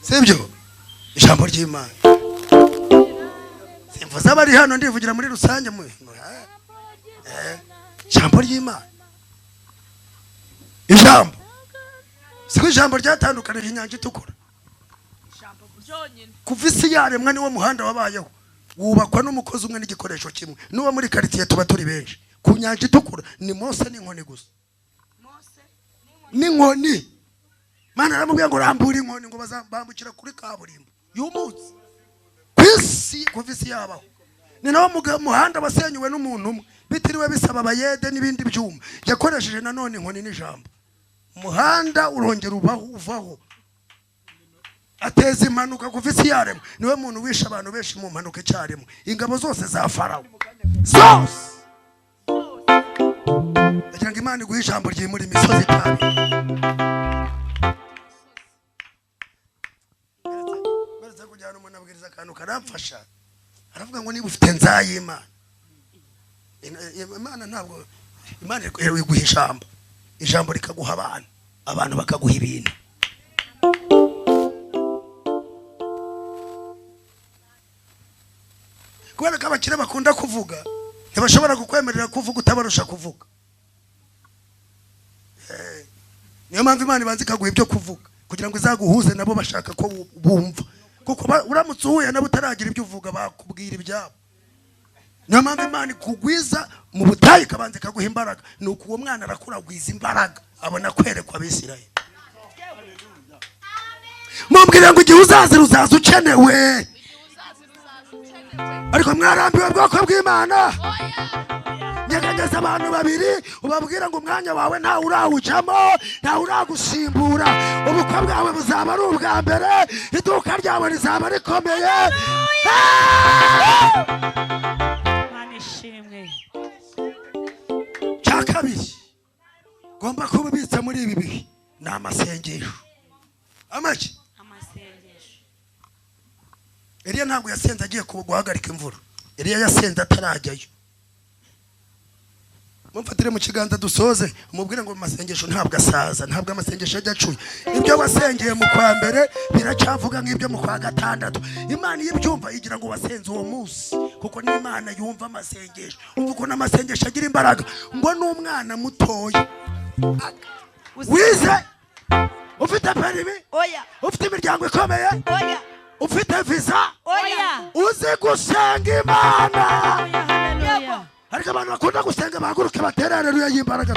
Sibyo? Ijambo ry'Imana. Simvuze abari hano, ndivugira muri rusange mu ijambo ry'Imana. Ijambo siko ijambo ryatandukanije inyanja itukura. Kuva isi yaremwa niwo muhanda wabayeho, wubakwa n'umukozi umwe n'igikoresho kimwe. N'uwo muri quartier tuba turi benshi. Ku nyanja itukura ni Mose n'inkoni gusa. N'inkoni. Mana aramubwira ngo rambura inkoni ngo bazambukira kuri kaburimbo yumutse. Kwisi kuva isi yabaho ni nawo muhanda wasenyuwe n'umuntu umwe, bitiriwe bisaba abayede n'ibindi byuma. Yakoresheje nanone inkoni n'ijambo. Umuhanda urongera ubaho uvaho, ateza impanuka kuva isi yaremwa. Niwe muntu wishe abantu benshi mu mpanuka icyarimwe, ingabo zose za Farawo zose. Ndagira ngo Imana iguhe ijambo ryimura imisozi cyane. Meretse kujyana umuntu abwiriza akantu karamfasha, aravuga ngo niba ufite nzayimana. Imana ntabwo, Imana iguha ijambo, ijambo rikaguha abantu, abantu bakaguha ibintu. Kubera ko abakire bakunda kuvuga, ntibashobora kukwemerera kuvuga utabarusha kuvuga. Niyo mpamvu Imana ibanza ikaguha ibyo kuvuga kugira ngo izaguhuze nabo bashaka ko bumva. Kuko uramutse uhuye nabo utaragira ibyo uvuga bakubwira ibyabo. Niyo mpamvu Imana ikugwiza mu butayu ikabanza ikaguha imbaraga. Nuko uwo mwana arakura agwiza imbaraga, abona kwerekwa Abisirayeli. Mumbwire ngo igihe uzazira uzaza ukenewe. Ariko mwarambiwe bwoko bw'Imana. Nyeganyeza abantu babiri ubabwira ngo umwanya wawe ntawe urawujamo, ntawe uragusimbura. Ubukwe bwawe buzaba ari ubwa mbere, iduka ryawe rizaba rikomeye. Imana ishimwe. Cya kabiri ngomba kubibitsa muri ibi bihe ni amasengesho. Amaki? Amasengesho. Eliya ntabwo yasenze agiye guhagarika imvura. Eliya yasenze atarajyayo. Mumfatire mu kiganza dusoze, umubwire ngo amasengesho ntabwo asaza, ntabwo amasengesho ajya acuye. Ibyo wasengeye mu kwa mbere biracyavuga nk'ibyo mu kwa gatandatu. Imana iyo ibyumva igira ngo wasenze uwo munsi, kuko ni Imana yumva amasengesho. Umva ukuntu amasengesho agira imbaraga. Ngo n'umwana mutoya wize, ufite perimi, Oya. ufite imiryango ikomeye, Oya. ufite visa, Oya. uzi gusenga Imana. Oya, haleluya. Ariko abantu bakunda gusenga bahaguruke batere haleluya y'imbaraga.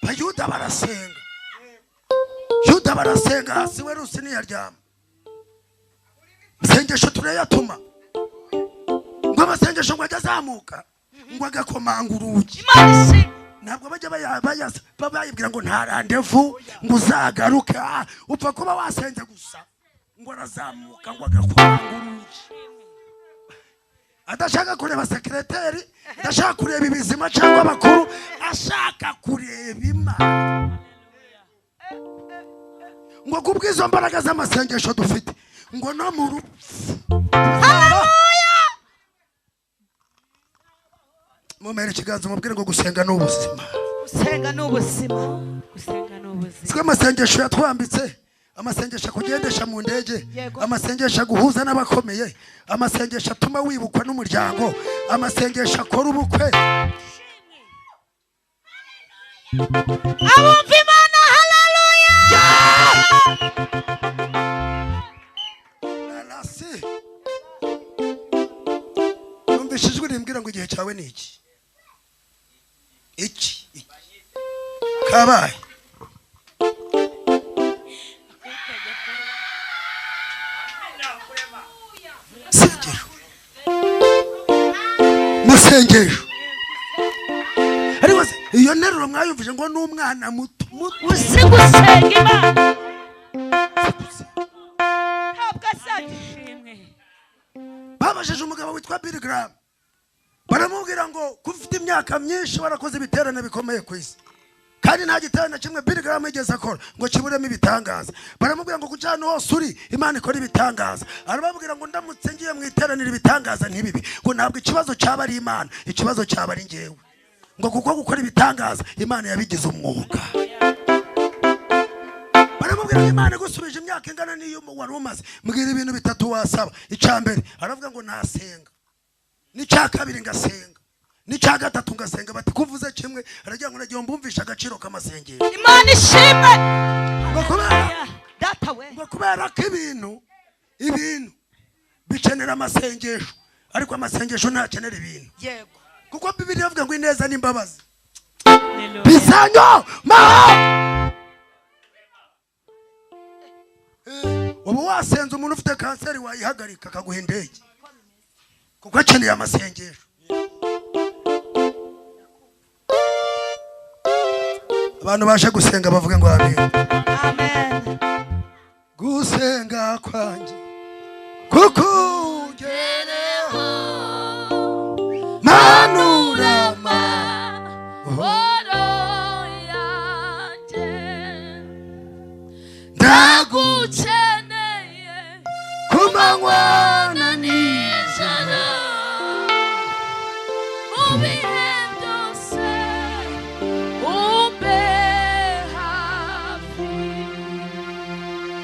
Bayuda barasenga, Yuda barasenga, hasi we Rusi ntiyaryama. Amasengesho turayatuma ngo amasengesho ngo ajye azamuka ngo agakomanga urugi. Imana ishimwe. Ntabwo bajya bayibwira ngo nta randevu ngo uzagaruke. Upfa kuba wasenze gusa ngo arazamuka ngo agakomanga urugi. Adashaka kureba sekreteri, adashaka kureba ibizima cyangwa abakuru, ashaka kureba Imana. Ngo kubw'izo mbaraga z'amasengesho dufite ngo no mu rupfu. Mumere ikiganza umubwire ngo gusenga ni ubuzima. Gusenga ni ubuzima. Gusenga ni ubuzima. Siko amasengesho yatwambitse, amasengesho akugendesha mu ndege, Yego. amasengesho aguhuza n'abakomeye, amasengesho atuma wibukwa n'umuryango, amasengesho akora ubukwe. Abumva Imana, haleluya. Narasi. Numvise ijwi rimbwira ngo igihe cyawe ni iki. Iki. Iki. Kabaye. Sengesho. Masengesho. Ariko se iyo nteruro mwayumvise ngo n'umwana muto muto Uzi gusenga Imana. Ntabwo asaza. Babajije umugabo witwa Billy Graham, baramubwira ngo ko ufite imyaka myinshi warakoze ibiterane bikomeye ku isi, kandi nta giterane na kimwe Billy Graham yigeze akora ngo kiburemo ibitangaza. Baramubwira ngo kuki ahantu hose uri Imana ikora ibitangaza. Arababwira ngo ndamutse ngiye mu iteraniro ibitangaza ntibibi, ngo ntabwo ikibazo cyaba ari Imana, ikibazo cyaba ari njyewe. Ngo kuko gukora ibitangaza Imana yabigize umwuga. Baramubwira ngo Imana igusubije imyaka ingana n'iyo wari umaze, mbwira ibintu bitatu wasaba. Icya mbere aravuga ngo nasenga, n'icya kabiri ngasenga, n'icya gatatu ngasenga. Bati kuvuze kimwe, aragira ngo nagiye mbumvisha agaciro k'amasengesho. Imana ishimwe. Ngo kubera Data we. ngo kubera ko ibintu bikenera amasengesho, ariko amasengesho ntakenera ibintu. Yego. Kuko Bibiliya ivuga ngo ineza n'imbabazi bisanyo ma. Ubu wasenze umuntu ufite kanseri wayihagarika akaguha indege, kuko akeneye amasengesho. Abantu baje gusenga bavuga ngo amen. Amen. Gusenga kwanjye kukugereho, manurama Ndagukeneye ku manywa na nijoro, mu bihe byose umbe hafi.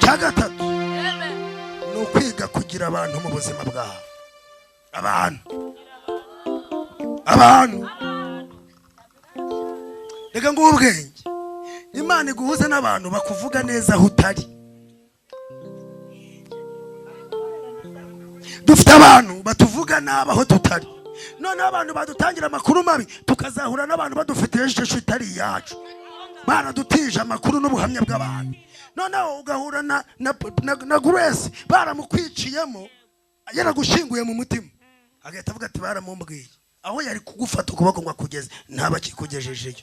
Cya gatatu Amen. ni ukwiga kugira abantu mu buzima bwawe. Abantu reka nguhe ubwenge. Imana iguhuze n'abantu bakuvuga neza aho utari. Dufite abantu batuvuga nabi aho tutari, noneho abantu badutangira amakuru mabi tukazahura n'abantu badufitiye ishusho itari iyacu. Baradutije amakuru n'ubuhamya bw'abantu. Noneho ugahura na Grace baramukwiciyemo, yaragushinguye mu mutima, agahita avuga ati baramumbwiye. Aho yari kugufata ukuboko ngo akugeze, ntaba akikugejejeyo.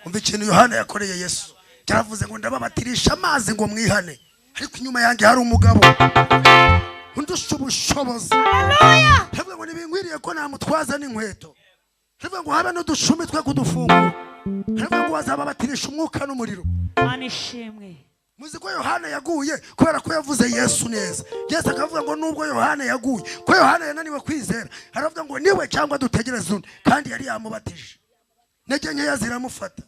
Umva ikintu Yohana yakoreye Yesu, yaravuze ngo ndababatirisha amazi ngo mwihane, ariko inyuma yanjye hari umugabo undusha ubushobozi. Ndavuga ngo ntibinkwiriye ko namutwaza n'inkweto, ndavuga ngo habe n'udushumi twe kudufungura, ndavuga ngo bazababatirisha umwuka n'umuriro. Mana ishimwe. Muzi ko Yohana yaguye kubera ko yavuze Yesu neza. Yesu akavuga ngo nubwo Yohana yaguye, ko Yohana yananiwe kwizera, aravuga ngo niwe cyangwa dutegereze undi, kandi yari yamubatije. Intege nkeya ziramufata.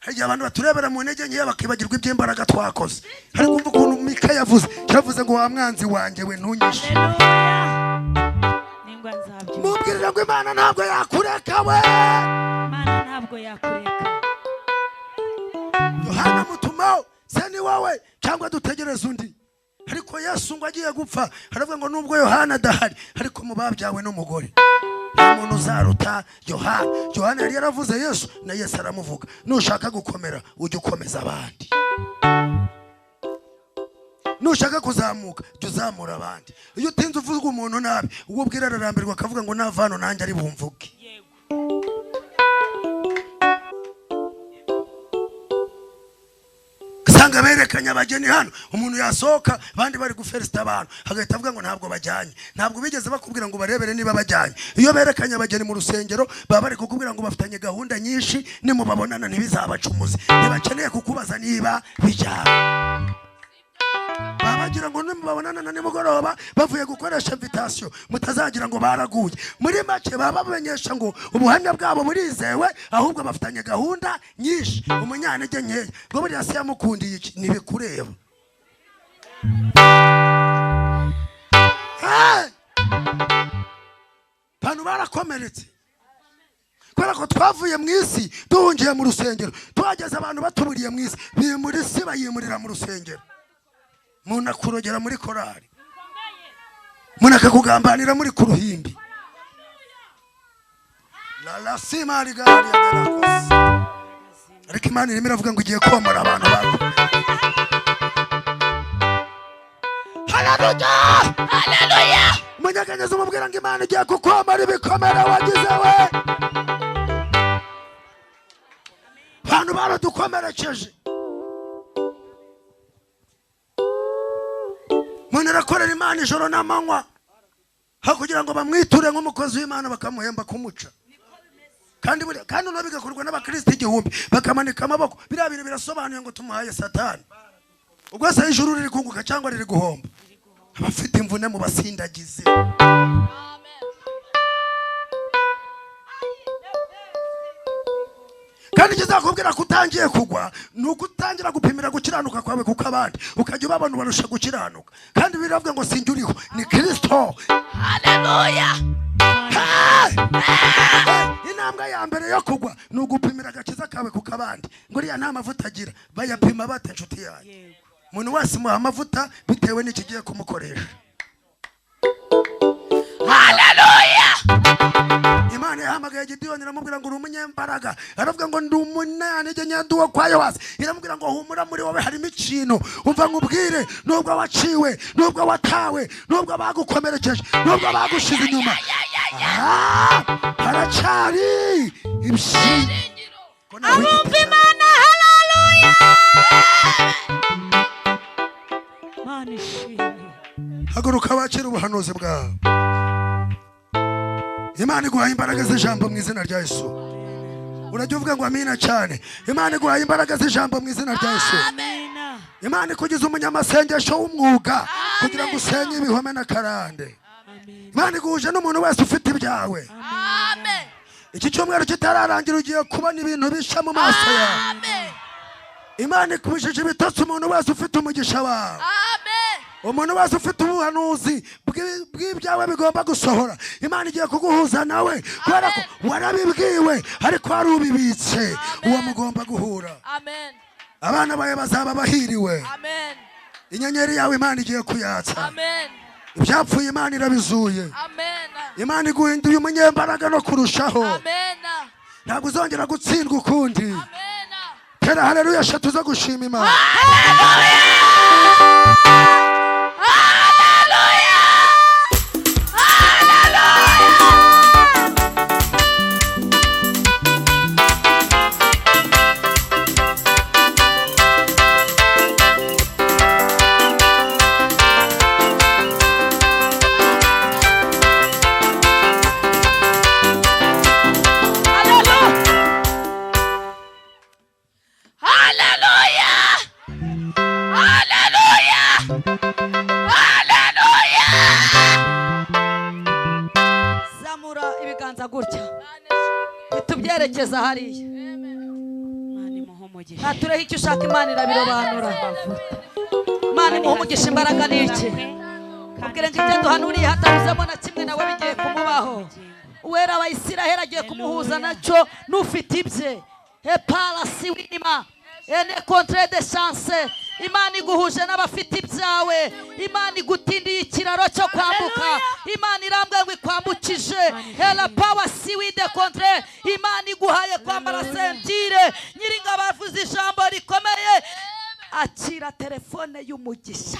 Hari igihe abantu baturebera mu ntege nkeya bakibagirwa iby'imbaraga twakoze. Ariko umva ukuntu Mika yavuze, yavuze ngo wa mwanzi wanjye we ntunyishe. Ningwa nzabyumva. Mubwirira ngo Imana ntabwo yakureka we. Imana ntabwo yakureka. Yohana mutumaho se ni wowe cyangwa dutegereze undi. Ariko Yesu ngo agiye gupfa aravuga ngo nubwo Yohana adahari, ariko mu babyawe n'umugore nta muntu uzaruta Yohana. Yohana yari yaravuze Yesu na Yesu aramuvuga. Nushaka gukomera ujye ukomeza abandi, nushaka kuzamuka jya uzamura abandi. Iyo utinze uvuga umuntu nabi, uwo ubwira ararambirwa akavuga ngo nava hano nanjye ari bumvuge. Usanga berekanye abageni hano, umuntu yasohoka abandi bari guferisita abantu, agahita avuga ngo ntabwo bajyanye. Ntabwo bigeze bakubwira ngo barebere niba bajyanye. Iyo berekanye abageni mu rusengero baba bari kukubwira ngo bafitanye gahunda nyinshi, nimubabonana ntibizabacumuze, ntibakeneye kukubaza niba bijyanye. Babagira ngo nimubabonana na nimugoroba bavuye gukoresha invitation, mutazagira ngo baraguye. Muri make baba bamenyesha ngo ubuhamya bwabo burizewe, ahubwo bafitanye gahunda nyinshi. Umunyantege nkeya ngo buriya se yamukundiye iki, ntibikureba. Abantu barakomeretse kubera ko twavuye mu isi duhungiye mu rusengero, tuhageze abantu batuburiye mu isi, bimura isi bayimurira mu rusengero. Umuntu akurogera muri korari, umuntu akakugambanira muri kuruhimbi. Ariko Imana irimo iravuga ngo igiye komora abantu bakomeye. Haleluya! Haleluya! Munyeganyeze umubwira ngo Imana igiye kukomora ibikomere wagize we. Abantu baradukomerekeje. Umuntu arakorera Imana ijoro n'amanywa, aho kugira ngo bamwiture nk'umukozi w'Imana bakamuhemba kumuca. Kandi kandi bigakorwa n'abakristo 1000 bakamanika amaboko. Biriya bintu birasobanuye ngo tumuhaye Satani. Ubwo se ijuru riri kunguka cyangwa riri guhomba? Abafite imvune mu basindagize. Kandi kizakubwira ko utangiye kugwa ni uko utangira gupimira gukiranuka kwawe kuko abandi ukajya ubabona ubarusha gukiranuka. Kandi biravuga ngo sinjye uriho, ni Kristo. Haleluya! Intambwe ya mbere yo kugwa ni ugupimira agakiza kawe kuko abandi ngo uriya nta mavuta agira, bayapima bate inshuti yanjye? Umuntu wese muha amavuta bitewe n'ikigiye kumukoresha. Haleluya! Imana yahamagaye Gideyoni iramubwira ngo uri umunyembaraga, aravuga ngo ndi umunyantege nyanduwo kwa Yowasi. Iramubwira ngo humura muri wowe harimo ikintu, umva nkubwire, nubwo waciwe, nubwo watawe, nubwo bagukomerekeje, nubwo bagushize inyuma, haracyari ibyiringiro. Abumva Imana, haleluya! Mana ishimwe. Haguruka wakire ubuhanuzi bwawe. Imana iguhaye imbaraga z'ijambo mu izina rya Yesu. Urajya uvuga ngo amina cyane. Imana iguhaye imbaraga z'ijambo mu izina rya Yesu. Imana ikugize umunyamasengesho w'umwuga kugira ngo usenye ibihome n'akarande. Imana iguhuje n'umuntu wese ufite ibyawe. Amen. Iki cyumweru kitararangira ugiye kubona ibintu bisha mu maso yawe. Amen. Imana ikubishije ibitotsi umuntu wese ufite umugisha wawe. Amen. Umuntu wese ufite ubuhanuzi bw'ibyawe bigomba gusohora, Imana igiye kuguhuza nawe kubera ko warabibwiwe ariko wari ubibitse. Uwo mugomba guhura. Amen. Abana bawe bazaba bahiriwe. Amen. Inyenyeri yawe Imana igiye kuyatsa. Amen. Ibyapfuye Imana irabizuye. Amen. Imana iguhinduye umunyembaraga no kurushaho. Amen. Ntabwo uzongera gutsindwa ukundi. Tera haleluya eshatu zo gushima Imana. Tubyerekeza hariya. Natureho icyo ushaka, Imana irabirobanura. Imana imuha umugisha imbaraga n'iki. Ubwire ngo ibyo duhanuriye hatabuzemo na kimwe nawe bigiye kumubaho. Uwera wa Isiraheli agiye kumuhuza nacyo n'ufite ibye. Epara siwima ene contre de chance. Imana iguhuje n'abafite ibyawe. Imana igutindiye ikiraro cyo kwambuka. Imana irambwe ngo ikwambukije. Hela power siwide contre. Imana iguhaye kwambara sentire. Nyiringabo avuze ijambo rikomeye. Akira telefone y'umugisha.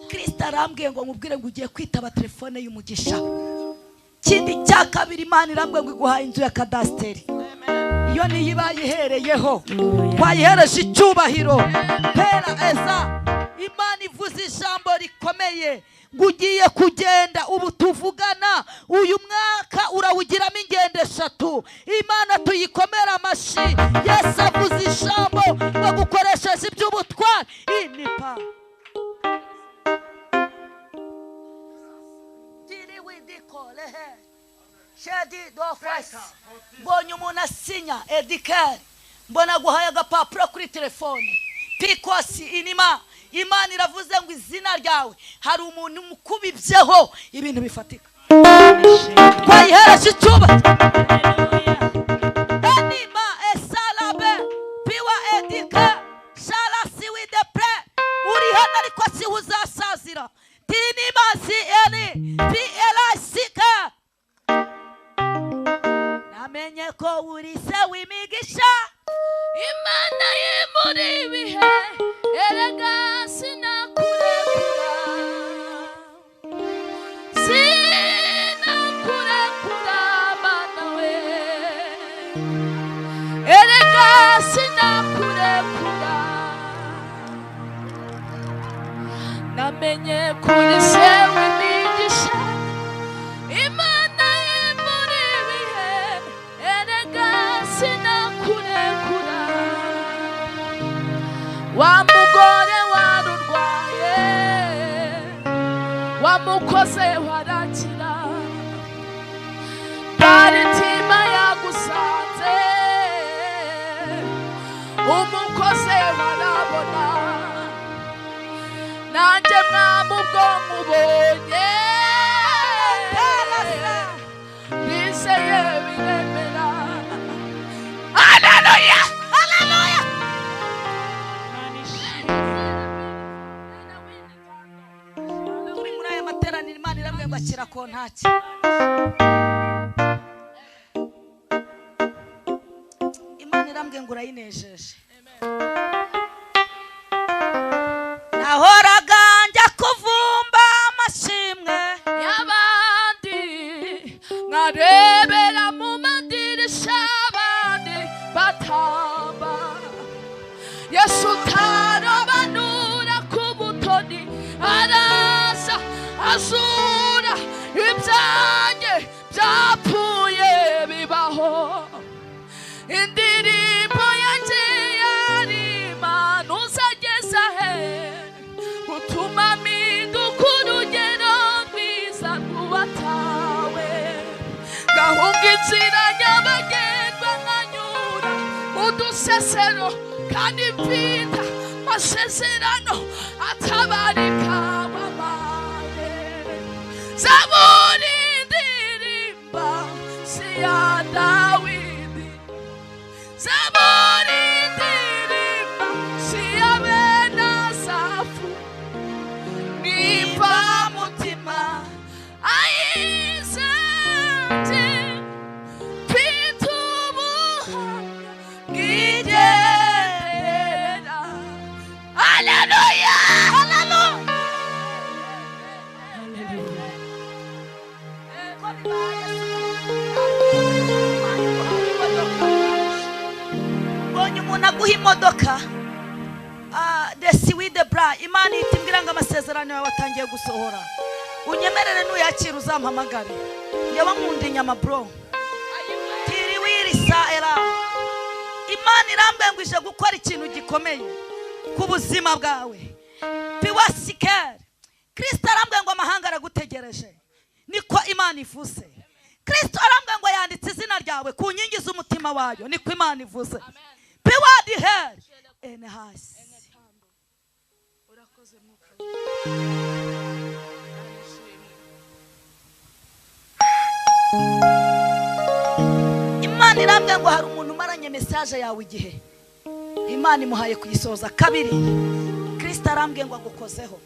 Kristo arambwiye ngo mubwire ngo ugiye kwitaba telefone y'umugisha. Kindi cya kabiri, Imana irambwiye ngo iguhaye inzu ya kadasteri. Iyo niyo ibayihereyeho wayihereje icyubahiro. Pera eza. Imana ivuze ijambo rikomeye ngo ugiye kugenda ubu tuvugana uyu mwaka urawugiramo ingendo eshatu. Imana tuyikomera amashi. Yesu avuze ijambo ngo gukoresheje iby'ubutwari. Inipa mbonye umuntu asinya edikari, mbona guhaye agapapuro kuri telefone pikosi inima. Imana iravuze ngo izina ryawe hari umuntu mukubibyeho ibintu bifatika. Twayihereje icyubahiro. Enima esalabe piwa edika shala siwide pre. Uri hano ariko si uzasazira. Tinima si eni pi elasika. Namenye ko uri se w'imigisha. Imana y'imuri ibihe erega sinakurekura, sinakurekura Mana we, erega sinakurekura. Namenye ko uri se w'imigisha. Imana y'imuri ibihe erega sinakurekura. Wa mugore warurwaye wamukoze warakira, baritima yagusanze umukoze warabona. Nanjye mwami ubwo mubonye bizeye biremera. Haleluya, haleluya. Turi muri aya materaniro, Imana irambwiye ngo akira kontaki. Imana irambwiye ngo urayinejeje. Nahoraga njya kuvumba amashimwe y'abandi, nkarebera mu madirisha abandi batamba. Yesu utarobanura ku butoni araza azura ibyanjye byapfuye bibaho. Indirimbo yanjye yari Imana uzageza he gutuma mpinduka urugero rwiza rw'uwatawe. Gahunga inzira nyabagendwa nkanyura mu dusesero kandi mfita amasezerano atabarika wabaye. Zaburi ndirimba si ya Dawidi, Zaburi ndirimba si ya bene Asafu. Niba mutima ayizanje Umuntu aguha imodoka desi with bra, Imana itimbwira ngo amasezerano yawe atangiye gusohora. Unyemerere nuyakira uzampamagare. Njyewe nkunda inyama bro. Tiri wirisa era. Imana irambengwije gukora ikintu gikomeye ku buzima bwawe. Piwasiker. Kristo arambwiye ngo amahanga aragutegereje. Niko Imana ivuze. Kristo arambwiye ngo yanditse izina ryawe ku nkingi z'umutima wayo. Niko Imana ivuze. Piwadi her enehasi. Imana irambwiye ngo hari umuntu umaranye message yawe igihe. Imana imuhaye kuyisoza kabiri. Kristo arambwiye ngo agukozeho.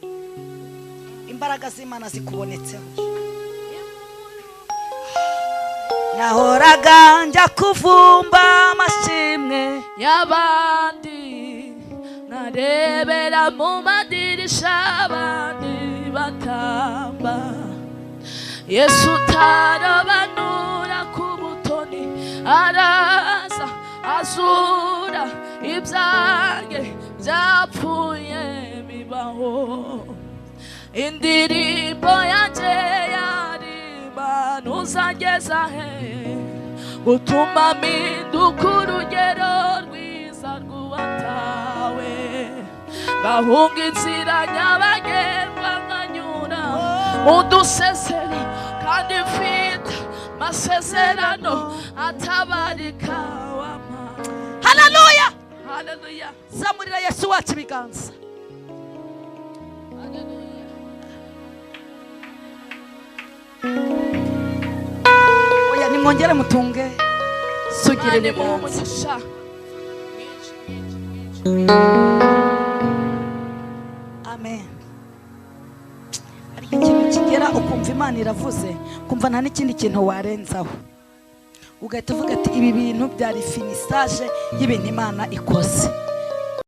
Imbaraga z'Imana zikubonetseho. Nahoraga njya kuvumba amashimwe y'abandi, narebera mu madirisha abandi batamba. Yesu utarabanura ku butoni araza azura ibyanjye byapfuye bibaho. Indirimbo yanjye yarima ntuzageza he gutuma mpinduka urugero rwiza rw'uwatawe. Gahunga inzira nyabagendwa nkanyura mu dusesero kandi mfite masezerano atabarika wama. Haleluya! Haleluya! Zamurira Yesu wacu ibiganza. Oya nimwongere mutunge sugire ibiganza. Amen. Hari ikintu kigera ukumva Imana iravuze, kumva nta n'ikindi kintu warenzaho. Ugahita uvuga ati ibi bintu byari finissage y'ibintu Imana ikoze.